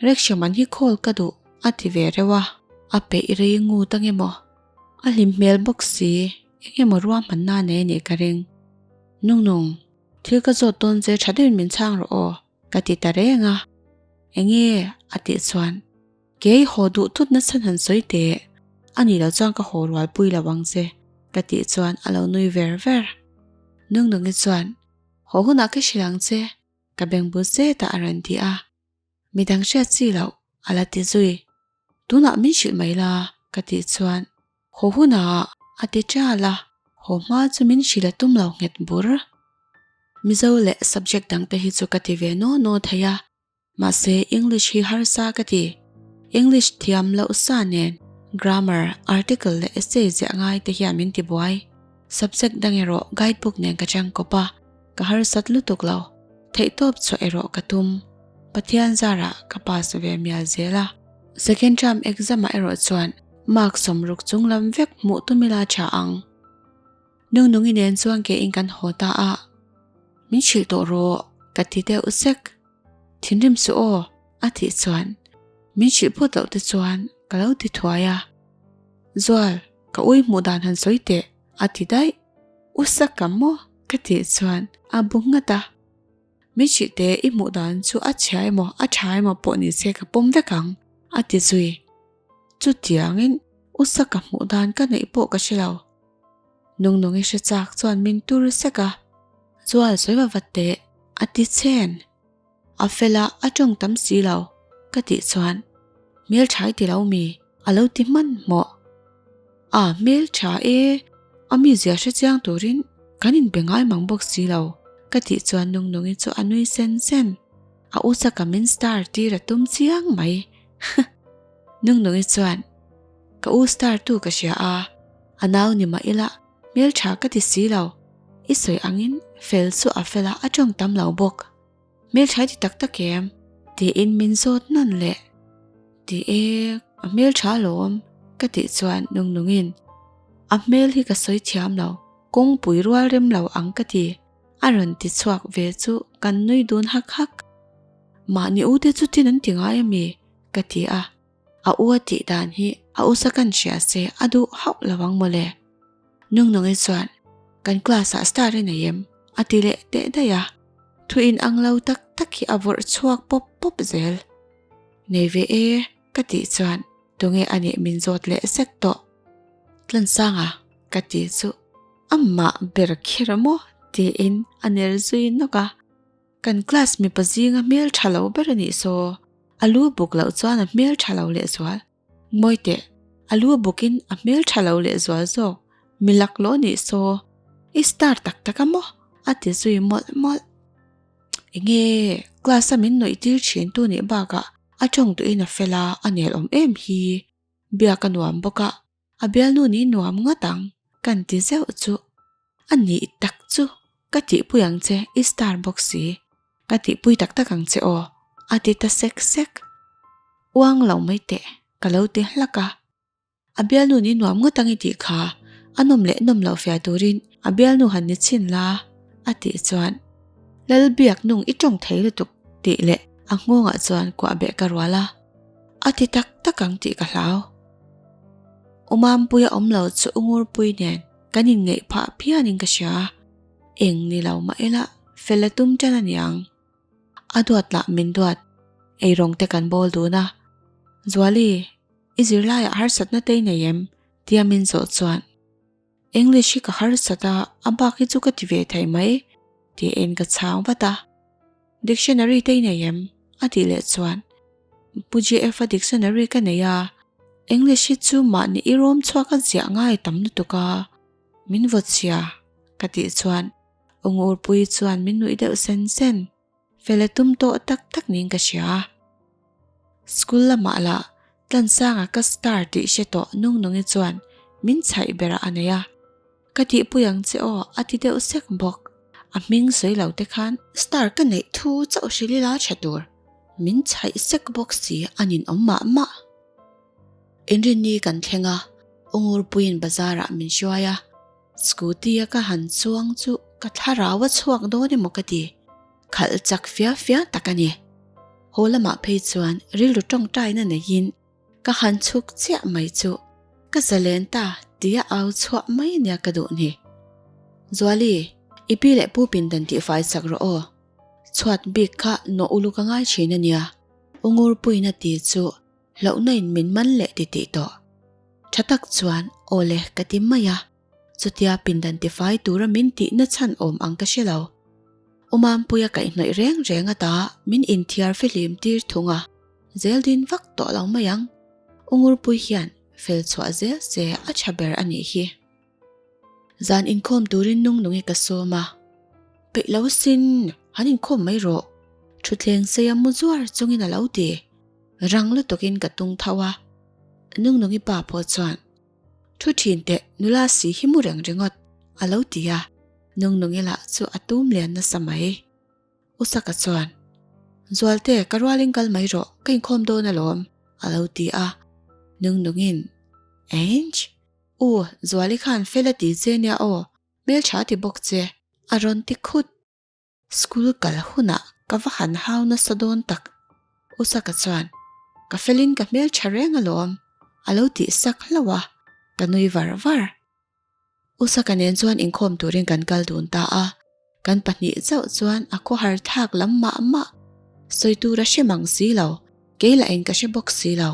Rickshaw man hi call ka duh, a ti ve reuh a. A peih rei ngut ang emaw? A hlim hmel bawk si, eng emaw ruahmanna nei a nih ka ring. Nungnung, thil ka zawt dawn che tha deuhin min chhang rawh aw, ka ti ta reng a. Enge? a tih chuan, Kei haw duh thut nasa han sawi teh, a nih loh chuan ka haw rualpui lo ang che, ka tih chuan a lo nui ver ver. Nungnungi chuan, Haw hunah ka hrilh ang che, ka beng bul zet ah a rawn ti a. Midang hriat chi loh a la ti zui. Tunah min hrilh mai la ka tih chuan haw hunah a ti ṭal a, haw hma chu min hrilh a tum lo nghet bur. Mizo leh subject dangte hi chu ka ti ve naw naw thei a, Mahse, English hi harsa ka ti. English thiam loh sa nen grammar, article leh essay ziah ngai te hian min ti buai. Subject dang erawh guide book nen ka chang kawp a, ka harsat lutuk lo. Theihtawp chhuah erawh ka tum. Pathian zarah ka pass ve mial zel a. Second term exam ah erawh chuan mark 60 chung lam vek hmuh tum ila tha ang. Nungnungi nen chuan ke in kan haw ta a, Min hrilh tawh rawh ka ti deuh sek. Thinrim suh aw, a tih chuan min hrilh phawt loh te chuan ka lo ti thuai a. Zual, ka ui hmuh dan han sawi teh, a ti daih. U Saka maw? ka tih chuan a bu nghat a. Min hrilh teh i hmuh dan chu a chhia emaw a tha emaw pawh ni se ka pawm vek ang, a ti zui. Chutiangin U Saka hmuh dan ka neih pawh ka hre lo. Nungnungi hre chak chuan min tur sek a, Zual sawi va vat teh, a ti chen. A fel a, a tawng tam si lo, ka tih chuan, Hmeltha i ti lo mi? a lo ti hmanhmawh. A hmeltha e, a mizia hre chiang turin kan inbe ngai mang bawk si lo, ka tih chuan Nungnungi chu a nui sen sen. A u chaka min star tir a tum chiang mai. Nungnungi chuan, Ka u star tu ka hria a, a nau ni mah ila hmeltha ka ti si lo. I sawi angin fel chu a fel a, a tawng tam lo bawk. Hmeltha i ti tak tak em? Tiin min zawt nawn leh. Ti e, a hmeltha alawm ka tih chuan Nungnungin, A hmel hi ka sawi thiam lo, kawngpui rual rem lo ang ka ti, a rawn ti chhuak ve chu kan nui dun hak hak. Mahni u te chu tin an ti ngai ami? ka ti a. A u a tih dan hi a u sa kan hria se a duh hauh lo ang mawle. Nungnungi chuan, Kan class ah star i nei em? a ti leh teh daih a. Thu in ang lo tak tak hi a vawrh chhuak pawp pawp zel. Nei ve e ka tih chuan tunge a nih min zawt leh sek tawh. Tlansanga ka ti chu amah ber kher maw tiin a ner zui nawk a. Kan class mipa zinga hmel tha lo ber a nih saw, a lu buk loh chuan a hmel tha lo lehzual. Ngawi teh, a lu bukin a hmel tha lo lehzual zawk, mi laklawh nih saw, i star tak tak a maw? a ti zui mawlh mawlh. Enge class a min nuih tir thin tu nih bakah a tawng duhin a fel a, a nelawm em hi. Biak a nuam bawk a. A bialnu nih nuam ngawt ang kan ti zeuh chu. A nih tak chu ka tihpui ang che i star bawk si. Ka tihpui tak tak ang che aw a ti ta sek sek. Uang lo mai teh ka lo ti hlak a. A bialnu nih nuam ngawt ang i tih kha a nawm leh nawm loh fiah turin a bialnu han ni chhin la a tih chuan Lalbiak nung i tawng thei lutuk tih leh a nghawngah chuan kuah beh ka rual a. A ti tak tak ang tih ka hlau. Umampuia awm lo chu Ungurpui nen kan inngeih phah phianin ka hria. Eng ni lo mah ila fel a tum tan a niang. A duat lah min duat, eirawng te kan bawl dun a. Zuali, i zirlaiah harsatna te i nei em? tia min zawh chuan English hi ka harsat a, a bak hi chu ka ti ve thei mai tiin ka chhang vat a. Dictionary te i nei em? a tih leh chuan Pu JF-a dictionary ka nei a, English hi chu mahni i rawm chhuak a ziah ngai tam lutuk a, min vaw chhia ka tih chuan Ungurpui chuan min nuih deuh sen sen. Fel a tum tawh tak tak niin ka hria. School lamah lah Tlansanga ka star tih hre tawh Nungnungi chuan min chhaih berah a nei a. Ka tihpui ang che aw a ti deuh sek bawk. A hming sawi lo te khan star ka neih thu chauh hrilh ila tha tur. Min chhaih sek bawk si a ninawm mah mah. Inrinni kan thleng a, Ungurpuiin bazarah min hruai a. Scooty a ka han chuang chu ka thlarau a chhuak dawn emaw ka ti. Khalh chak fia fia tak a ni. Haw lamah phei chuan rilru tawngtaina neiin ka han chhuk chiah mai chu ka zalen ta tia au chhuah mai nia ka duh ni. Zuali, i pi leh pu pindan tihfai chak rawh aw. Chhuat bik kha nawh uluk a ngai thin a nia. U Ngurpuiin a ti chu Hlauhna in min man leh ti tih tawh. Tha tak chuan aw le ka ti mai a, chutia pindan tifai tura min tihna chhan awm ang ka hre lo. U Mampuia kaihhnawih reng reng ata min inthiar fihlim tir thung a, zel din vak tawh lo mai ang. U Ngurpui hian fel chhuah zel se a tha ber a nih hi. Zan inkhawm turin Nungnungi ka sawm a, Peih lo sin, han inkhawm mai rawh. Thutthleng seia mu zuar chungin a lo ti. Rang lutukin ka tung tho a, Nungnungi pa pawh chuan, Thu thin teh, nula si hi mu reng ringawt, a lo ti a, Nungnungi lah chu a tum lian nasa mai. U Saka chuan, Zualte, ka rualin kal mai rawh, ka inkhawm dawn alawm, a lo ti a, Nungnungin, Einch! U, Zuali khan fel a ti che nia aw, hmeltha a ti bawk che, a rawn ti khut. School kal hunah ka va han hau nasa dawn tak. U Saka chuan, Ka felin ka hmeltha reng alawm, a lo tih sak hlauh a, ka nui var var. U Saka nen chuan inkhawm turin kan kal dun ta a, kan pahnih chauh chuan a khawhar thlak lam mah mah. Sawi tur a hre mang si lo, kei lah in ka hre bawk si lo.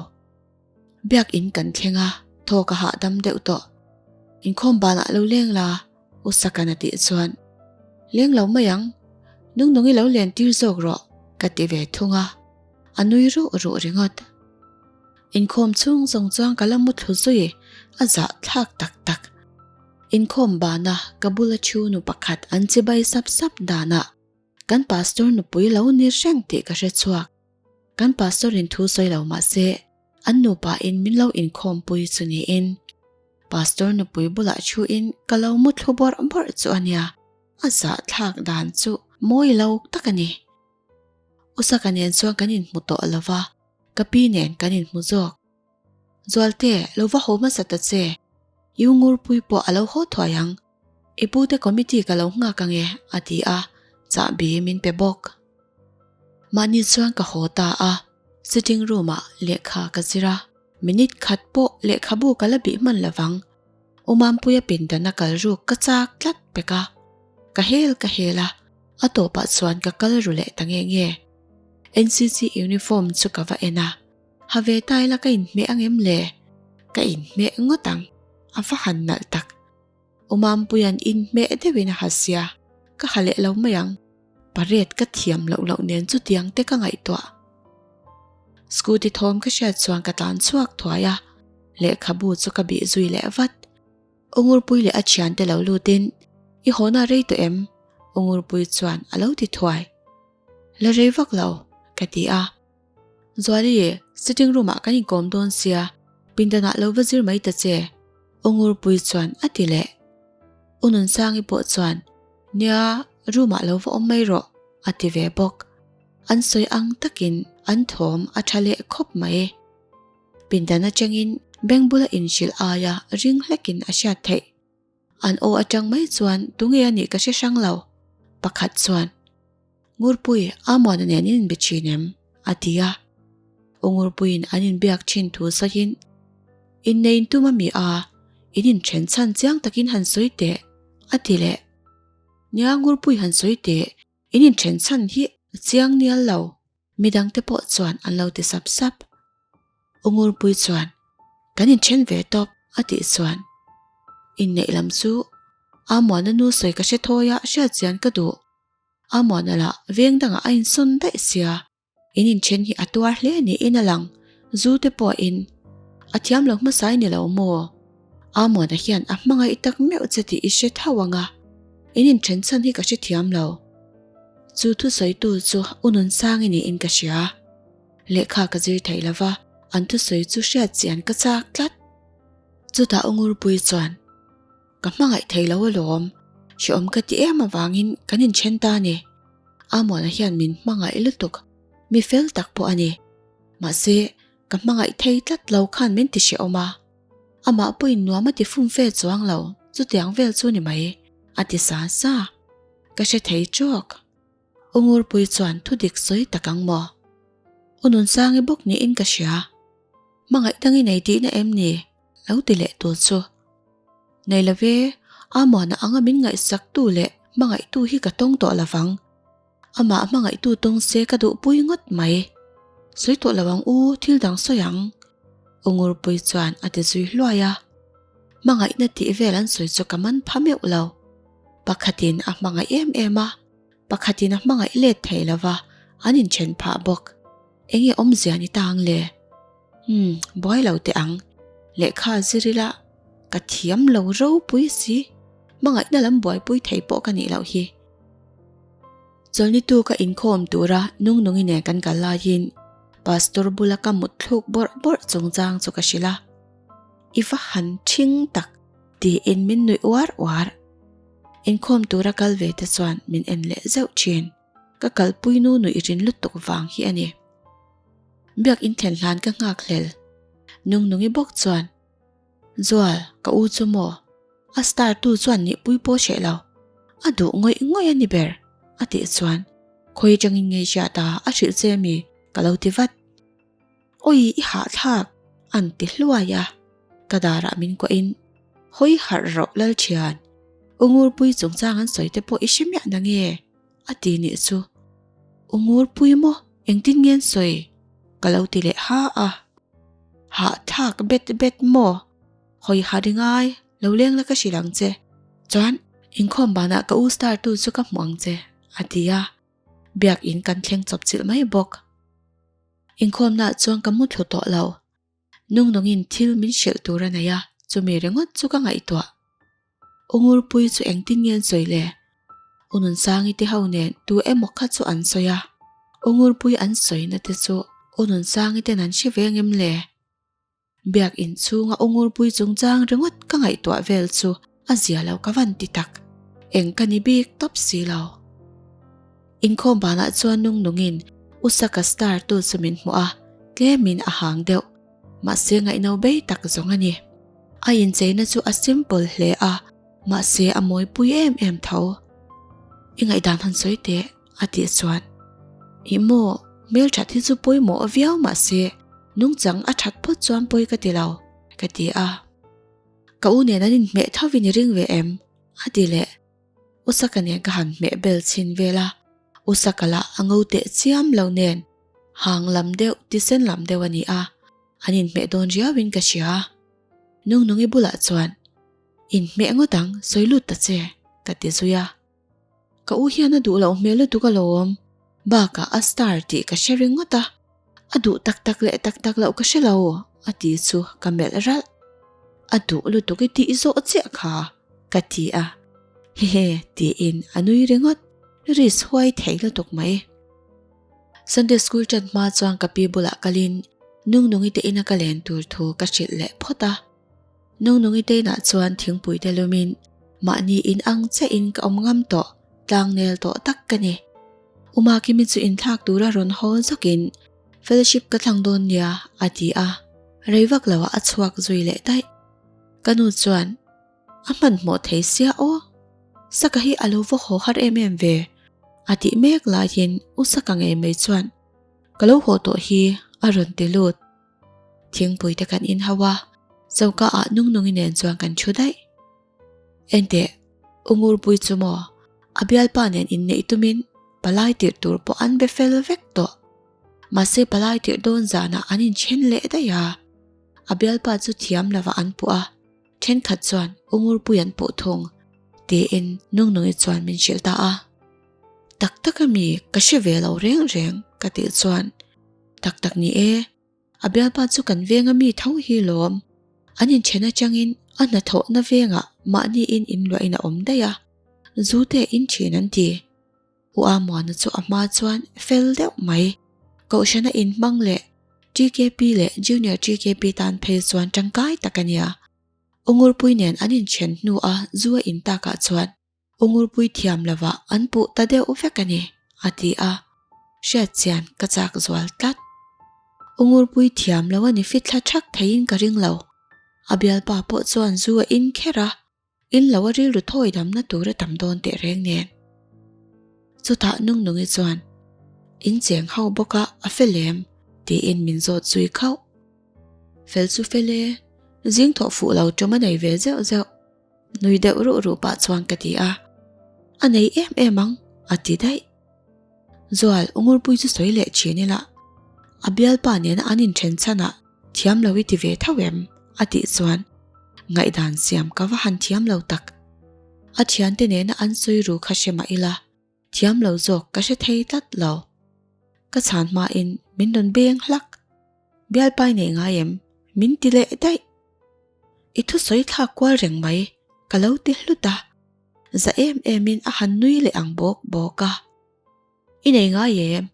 Biakin kan thleng a, thaw ka hahdam deuh tawh. Inkhawm banah lo leng la, U Sakan a tih chuan, Leng lo mai ang, Nungnungi lo len tir zawk rawh, ka ti ve thung a, a nui ruh ruh ringawt. Inkhawm chhung zawng chuan ka la mu thlu zui, a zah thlak tak tak. Inkhawm bana ka bula thu nu pakhat an chibai sap sap danah kan pastor nupui lo ni reng tih ka hre chhuak. Kan pastor in thu sawi lo mah se an nupa in min lo inkhawm pui chu niin pastor nupui bulah thu in ka lo mu thlu bawrh bawrh chu a nia, a zahthlak dan chu mawi lo tak a ni. Usaka nen chuan kan inhmu tawh lo va, ka pi nen kan inhmu zawk. Zualte, lo va haw hmasa ta che, i u Ngurpui pawh a lo haw thuai ang. I pute committee ka lo nghak ange a ti a, chahbi min pe bawk. Mahni chuan ka haw ta a, sitting room ah lehkha ka zir a, minute khat pawh lehkhabu ka la bih hman lovang. U Mampuia pindan a kal ruk ka chak tlat pek a, ka hel ka hel a, a tawpah chuan ka kal ru leh ta nge nge. NCC uniform chu ka va en a, ha ve ta ila ka inhmeh angem le? Ka inhmeh ngawt ang, a va han nalh tak. U Mampuia'n inhmeh deuhin a ha sia, ka ha leh lo mai ang. Parade ka thiam loh loh nen chutiang te ka ngaihtuah. Scooty thawm ka hriat chuan ka tlan chhuak thuai a, lehkhabu chu ka bih zui leh vat. U Ngurpui leh a thiante lo lutin, I hawna rei tawh em? U Ngurpui chuan a lo ti thuai. La rei vak lo, ka ti a. Zuali, sitting room ah kan inkawm dawn sia, pindanah lo va zir mai ta che. U Ngurpui chuan a ti leh. U Nunsangi pawh chuan, Nia, room ah lo va awm mai rawh, a ti ve bawk. An sawi ang takin an thawm a tha leh khawp mai. Pindan atangin beng bula inhrilh aia ring hlekin a hriat theih. An aw atang mai chuan tunge a nih ka hre hrang lo. Pakhat chuan, Ngurpui, Amuana nen in inbe thin em? a ti a. U Ngurpuiin an inbiak thin thu sawiin, Innei intum a mi a, in inthen chhan chiang takin han sawi teh, a ti leh. Nia Ngurpui han sawi teh, In inthen chhan hi a chiang nial lo. Midangte pawh chuan an lo ti sap sap. U Ngurpui chuan, Kan inthen ve tawp, a tih chuan. Inneih lam chu Amuana nu sawi ka hre thawi a, hriat chian ka duh. Amuana lah veng dangah a insawn daih sia. In inthen hi a tuar hle niin a lang, zu te pawhin a thiam lo hmasa i ni lo maw? Amuana hian a hmangaih tak meuh che tih i hre tho ang a, in inthen chhan hi ka hre thiam lo. Chu thusawitu chu U Nunsangi niin ka hria. Lehkha ka zir thei lo va, an thusawi chu hriat chian ka chak tlat. Chutah U Ngurpui chuan, Ka hmangaih thei lo alawm, hrehawm ka ti em avangin kan inthen ta a ni. Amuana hian min hmangaih lutuk, mi fel tak pawh a ni. Mahse, ka hmangaih thei tlat lo khan min ti hrehawm a. Amah pawhin nuam a ti fum fe chuang lo, chutiang vel chu ni mai, a ti sa sa. Ka hre thei tawk. U Ngurpui chuan thu dik sawi tak ang maw? U Nunsangi bawk niin ka hria. Hmangaih dang i nei tihna em ni? Lo ti leh tur chu. Nei lo ve, Amuana anga min ngaihsaktu leh hmangaihtu hi ka tawng tawh lo vang. Amah hmangaihtu tawng se ka duhpui ngawt mai. Sawi tawh lo ang u, thil dang sawi ang. U Ngurpui chuan a ti zui hluai a. Hmangaihna tih vel an sawi chu ka man pha meuh lo. Pakhatin a hmangaih em em a, pakhatin a hmangaih let thei lo va, an inthen phah bawk. Enge awmzia ni ta ang le? Umm, buai lo teh ang. Lehkha zir ila ka thiam lo ropui si. Hmangaihna lam buaipui thei pawh ka nih loh hi. Chawlhnitu ka inkhawm tura Nungnungi nen kan kal laiin Pastor bula ka mut thluk bawrh bawrh chungchang chu ka hrilh a. I va han ṭhing tak tiin min nuih uar uar. Inkhawm tura kal ve te chuan min en leh zeuh ṭhin. Ka kalpui nu nuih rin lutuk vang hi a ni. Biak inthlen hlan ka nghak hlel. Nungnungi bawk chuan, Zual, ka u chu maw? A star tu chuan nihpui pawh hreh lo. A duh ngawih ngawih a ni ber, a tih chuan, Khawi atangin ngei hriat a, a hrilh che mi? ka lo ti vat. Awi i hahthlak, an ti hluai a. Ka darah min kuahin, Hawi harh rawh Lalthian, U Ngurpui chungchang an sawi te pawh i hre miah na nge? A ti nih chu. U Ngurpui maw engtin nge an sawi? Ka lo ti leh ha a. Hahthlak bet bet maw? Hawi harh i ngai, lo leng la ka hrilh ang che. Chuan, inkhawm banah ka u star tu chu ka hmuh ang che, a ti a. Biakin kan thleng chawp chilh mai bawk. Inkhawmnaah chuan ka mu thlu tawh lo. Nungnungin thil min hrilh tur a nei a, chumi ringawt chu ka ngaihtuah. U Ngurpui chu engtin nge an sawi le? U Nunsangi te ho nen tu emaw kha chu an sawi a. U Ngurpui an sawina te chu U Nunsangi ten an hre ve ngem le? Biak inchhunga U Ngurpui chungchang ringawt ka ngaihtuah vel chu a zia lo ka van ti tak. Eng ka ni bik tawp si lo. Inkhawm banah chuan Nungnungin U Saka star tu chu min hmuh a, tlemin a hang deuh. Mahse ngaihno bei tak zawng a ni. A incheina chu a simple hle a, mahse a mawipui em em tho. I ngaihdan han sawi teh, a tih chuan. Ih maw, hmelthat hi chu pawimawh viau mahse nungchang a that phawt chuan pawi ka ti lo, ka ti a. Ka u nen an inhmeh thovin i ring ve em? a ti leh. Usaka nen ka han hmeh bel chhin vel a, Usaka lah a ngo teh chiam lo nen hang lam deuh tisen lam deuh a ni a, an inhmeh dawn riauin ka hria. Nungnungi bulah chuan, Inhmeh ngawt ang, sawi lut ta che, ka ti zui a. Ka u hian a duh loh hmel lutuk alawm, bakah a star tih ka hre ringawt a, a duh tak tak leh tak tak loh ka hre lo, a ti chu ka melh ralh. A duh lutuk i tih zawh chiah kha, ka ti a. Hehe, tiin a nui ringawt, risk huai thei lutuk mai. Sunday school ṭan hma chuan ka pi bulah kalin Nungnungi te ina ka len tur thu ka hrilh leh phawt a. Nungnungi te inah chuan thingpui te lumin mahni in ang chiahin ka awm ngam tawh, tlangnel tawh tak ka ni. Umakimi chu inthlak tura rawn haw zawkin fellowship ka thlang dawn nia a ti a, rei vak loah a chhuak zui leh daih. Ka nu chuan a hmanhmawh thei sia aw, Saka hi a lo va haw har em em ve a tih mek laiin U Saka ngei mai chuan ka lo haw tawh hi a rawn ti lut. Thingpui te kan in hau a, choka ah Nungnungi nen chuan kan thu daih. Enteh, U Ngurpui chu maw, a bialpa nen inneih tumin palai tirh tur pawh an be fel vek tawh. Mahse palai tirh dawn zanah an inthen leh daih a, a bialpa chu thiam lovah an puh a, thenkhat chuan U Ngurpui an puh thung, tiin Nungnungi chuan min hrilh ta a. Tak tak ami ka hre ve lo reng reng ka tih chuan tak tak ni e, a bialpa chu kan venga mi tho hi lawm. An inthen atangin a hnathawhna vengah mahniin inluahin a awm daih a, zu te in thin an ti. U Amuana chu a hma chuan fel deuh mai. Kohhrana inhmang leh TKP leh Junior TKP tan phei chuan tangkai tak a nia. U Ngurpui nen an inthen hnua zu a in takah chuan U Ngurpui thiam lovah an puh ta deuh vek a ni, a ti a. Hriat chian ka chak zual tlat. U Ngurpui thiam lo a ni fit thla thak theiin ka ring lo. A bialpa pawh chuan zu a in kher a, in lo a rilru thawi damna tur a tam dawn teh reng nen. Chutah Nungnungi chuan, In cheng ho bawk a, a fel em? tiin min zawt zui khauh. Fel chu fel e, zing thawh fuh lo tum a nei ve zeuh zeuh. Nui deuh ruh ruh pah chuan ka ti a, A nei em em ang, a ti daih. Zual, U Ngurpui chu sawi leh thin ila, a bialpa nena an inthen chhanah thiam lo i ti ve tho em? a tih chuan ngaihdan siam ka va han thiam lo tak. A thiante nena an sawi ru kha hre mah ila, thiam lo zawk ka hre thei tlat lo. Ka chhan hmain min rawn beng hlak. Bialpa i nei ngai em? Min ti leh daih. I thusawi thlak kual reng mai, ka lo ti hlut a. Za em emin a han nui leh ang bawk bawk a. I nei ngai em?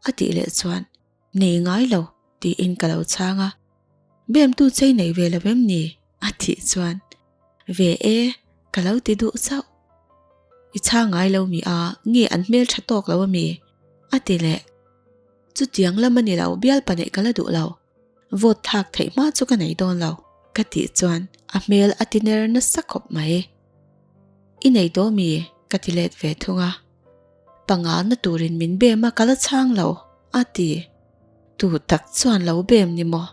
A tih leh chuan, Nei ngai lo, tiin ka lo chhang a. Bemtu chei nei ve lo em ni? A tih chuan, Ve e, ka lo ti duh chauh. I chhang ngai lo mi a, nge an hmel tha tawk lo ami? A ti leh. Chutiang lam a ni lo, bialpa neih ka la duh lo. Vote thlak theih hma chu ka nei dawn lo, ka tih chuan a hmel a ti ner nasa khawp mai. I nei tawh mi? ka ti let ve thung a. Panga na turin min bem a ka la chhang lo, a ti. Tu tak chuan lo bem ni maw?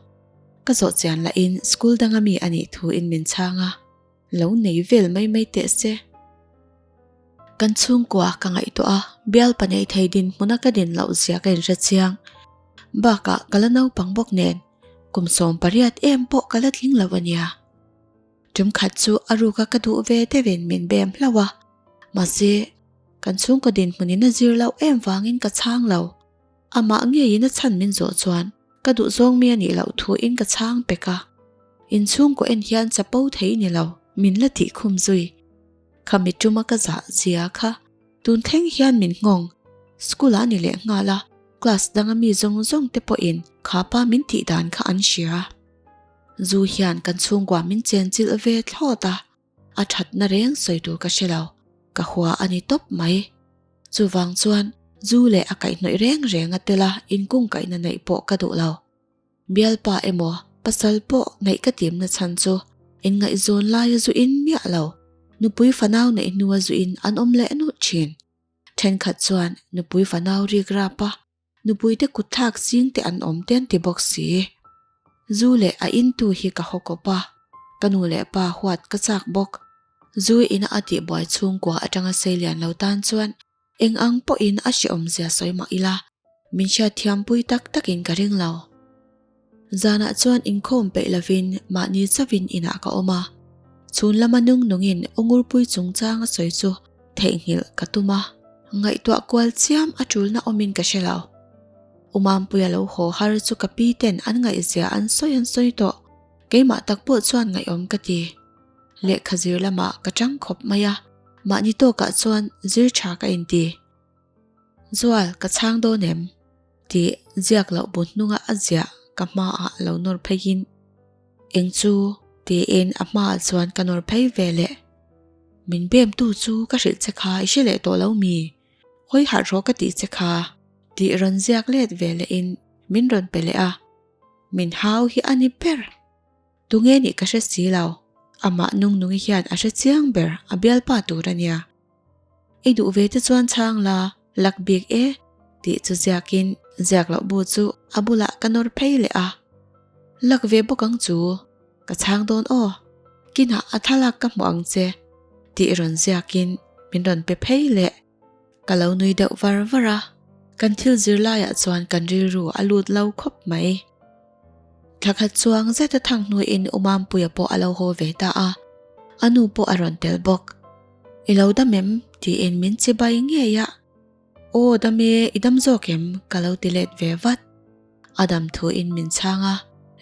Ka zawh chian lahin school danga mi a nih thuin min chhang a. Lo nei vel mai mai teh se. Kan chhungkua ka ngaihtuah a, bialpa nei thei dinhmuna ka din loh zia ka inhre chiang. Bakah ka la naupang bawk nen, kum 18 em pawh ka la tling lo a nia. Tumkhat chu a ruka ka duh ve deuhin min bem hlauh a, mahse kan chhungkaw dinhmunin a zir loh em vangin ka chhang lo. Amah ngeiin a chhan min zawh chuan ka duhzawng mi a nih loh thuin ka chhang pek a. Inchhungkaw en hian chapo thei ni lo, min la tih khum zui. Khami tuma ka zah zia kha tun thleng hian min nghawng. School ah ni leh nghal a, class danga mi zawng zawng te pawhin kha pa min tih dan kha an hria. Zu hian kan chhungkua min chenchilh ve thlawt a, a thatna reng sawi tur ka hre lo, ka hua a ni tawp mai. Chuvang chuan zu leh a kaihhnawih reng reng a tel a inkungkaihna neih pawh ka duh lo. Bialpa emaw pasal pawh neih ka timna chhan chu inngaihzawn laia zu in miah lo, nupui fanau neih hnua zu in an awm leh nuh thin. Thenkhat chuan nupui fanau rik rap a, nupui te kutthlak zing te an awm te an ti bawk si. Zu leh a intu hi ka haw kawp a, ka nu leh pa huat ka chak bawk. Zu ina a tihbuai chhungkua atanga seilian lo tan chuan Eng ang pawhin a hrehawmzia sawi mah ila, min hriatthiampui tak takin ka ring lo. Zanah chuan inkhawm peih lovin mahni chauhin inah ka awm a, chhun lama nung nungin U Ngurpui chungchang a sawi chu theihnghilh ka tum a, ngaihtuah kual chiam a tulna awmin ka hre lo. U Mampuia lo haw har chu ka pi ten an ngaihzia an sawi an sawi tawh, keimah tak pawh chuan ngaihawm ka ti. Lehkha zir lamah ka chang khawp mai a, mahni tawkah chuan zir tha ka inti. Zual, ka chhang dawn em? tih ziak loh bu hnunga a ziah ka hmaah lo nawr pheiin, Eng chu? Tiin a hmaah chuan ka nawr phei ve leh. Min bem tu chu ka hrilh che kha i hre leh tawh lo mi? Hawi harh rawh ka tih che kha. Tih rawn ziak let ve lehin min rawn pe leh a. Min hau hi a ni ber. Tunge nih ka hre si lo. Amah Nungnungi hian a hre chiang ber a bialpa tur a nia. I duh ve te chuan chhang la, lak bik e tih chu ziakin ziak loh bu chu a bulah ka nawr phei leh a. Lak ve bawk ang chu, ka chhang dawn aw, kinah a thlalak ka hmuh ang che tih rawn ziakin min rawn pe phei leh. Ka lo nui deuh var var a, kan thil zir laiah chuan kan rilru a lut lo khawp mai. Thla khat chuang zet a thang hnuin U Mampuia pawh a lo haw ve ta a, a nu pawh a rawn tel bawk. I lo dam em? tiin min chibai ngei a. Aw dam e, i dam zawk em? ka lo ti let ve vat. A dam thuin min chhang a,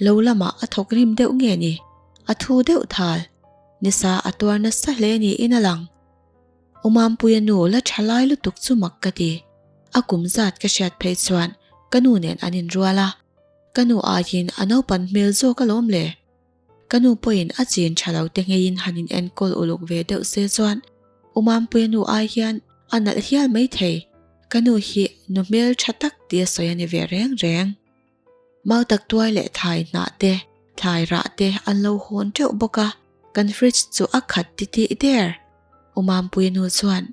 lo lamah a thawk rim deuh nge ni? A thu deuh thal. Nisa a tuar nasa hle niin a lang. U Mampuia nu la tha lai lutuk chu mak ka ti. A kum zat ka hriat phei chuan ka nu nen an inrual a, ka nu aiin a naupan hmel zawk alawm le. Ka nu pawhin a chin tha lo te ngeiin han in enkawl uluk ve deuh se chuan U Mampuia nu ai hian a nalh hial maithei. Ka nu hi nu hmel tha tak tia sawi a ni ve reng reng. Mau tak tuai leh thlai hnah te, thlai rah te an lo hawn teuh bawk a, kan fridge chu a khat titih der. U Mampuia nu chuan,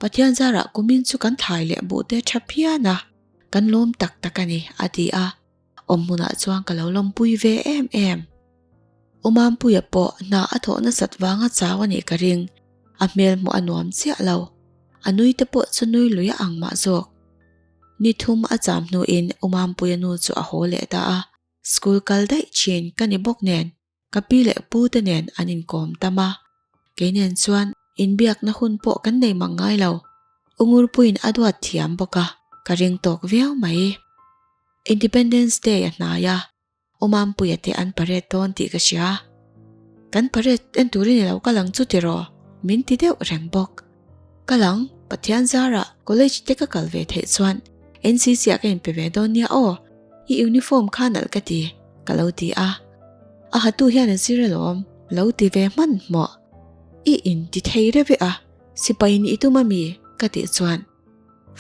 Pathian zarah kumin chu kan thlai leh buh te tha phian a, kan lawm tak tak a ni, a ti a. Awm hmunah chuan ka lo lawmpui ve em em. U Mampuia pawh hna a thawh nasat vanga chau a nih ka ring, a hmel hmuh a nuam chiah lo. A nui te pawh chu nui lui a ang mah zawk. Ni thum a cham hnuin U Mampuia nu chu a haw leh ta a, school kal daih thin ka ni bawk nen ka pi leh pu te nen an inkawm tam a, kei nen chuan inbiakna hun pawh kan nei mang ngai lo. U Ngurpuiin a duat thiam bawk a, ka ring tawk viau mai. Independence Day a hnai a, U Mampuia te an parade dawn tih ka hria. Kan parade en turin i lo kal ang chu tiraw? Min ti deuh reng bawk. Kal ang, Pathian zarah college te ka kal ve theih chuan NCC ah ka inpe ve dawn nia aw, i uniform kha nalh ka ti, ka lo ti a. A hatu hian a zir alawm, lo ti ve hmanhmawh. I inti thei reuh e a, sipai nih i tum ami? Ka tih chuan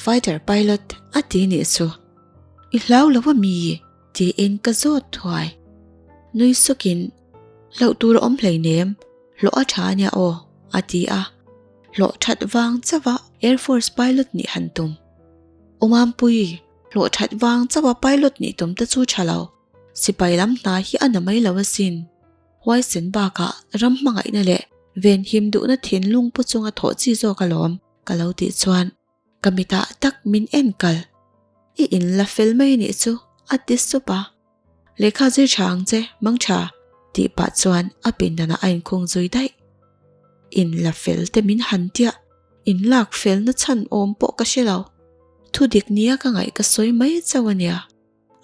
fighter pilot a ti nih chu. I hlau lo ami? Tiin ka zawt thuai. Nui sukin, Hlauh tur a awm hleinem, hlawh a tha ania aw, a ti a. Hlawh that vang chauh a Air Force pilot nih han tum. Awmampui, hlawh that vang chauh a pilot nih tum te chu tha lo. Sipai lam hna hi a na mai lo asin. Huaisen bakah ram hmangaihna leh venhim duhna thinlung pu chunga thawh chi zawk alawm, ka lo tih chuan. Ka mitah tak min en kal. I in la fel mai nih chu, a ti sup a. Lehkha zir tha ang che, mang tha, tih pah chuan a pindanah a inkhung zui daih. In la fel te min han tiah, in lak felna chhan awm pawh ka hre lo. Thu dik nia ka ngaih ka sawi mai chauh a nia.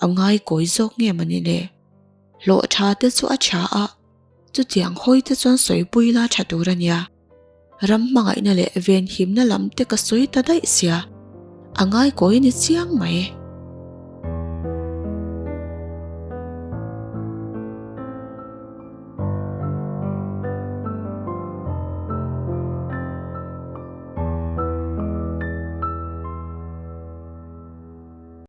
A ngai kawi zawk nge mawni le? Hlawh tha te chu a tha a, chutiang hawi te chuan sawipui la tha tur a nia. Ram hmangaihna leh venhimna lam te ka sawi ta daih sia, a ngai kawi ni chiang mai.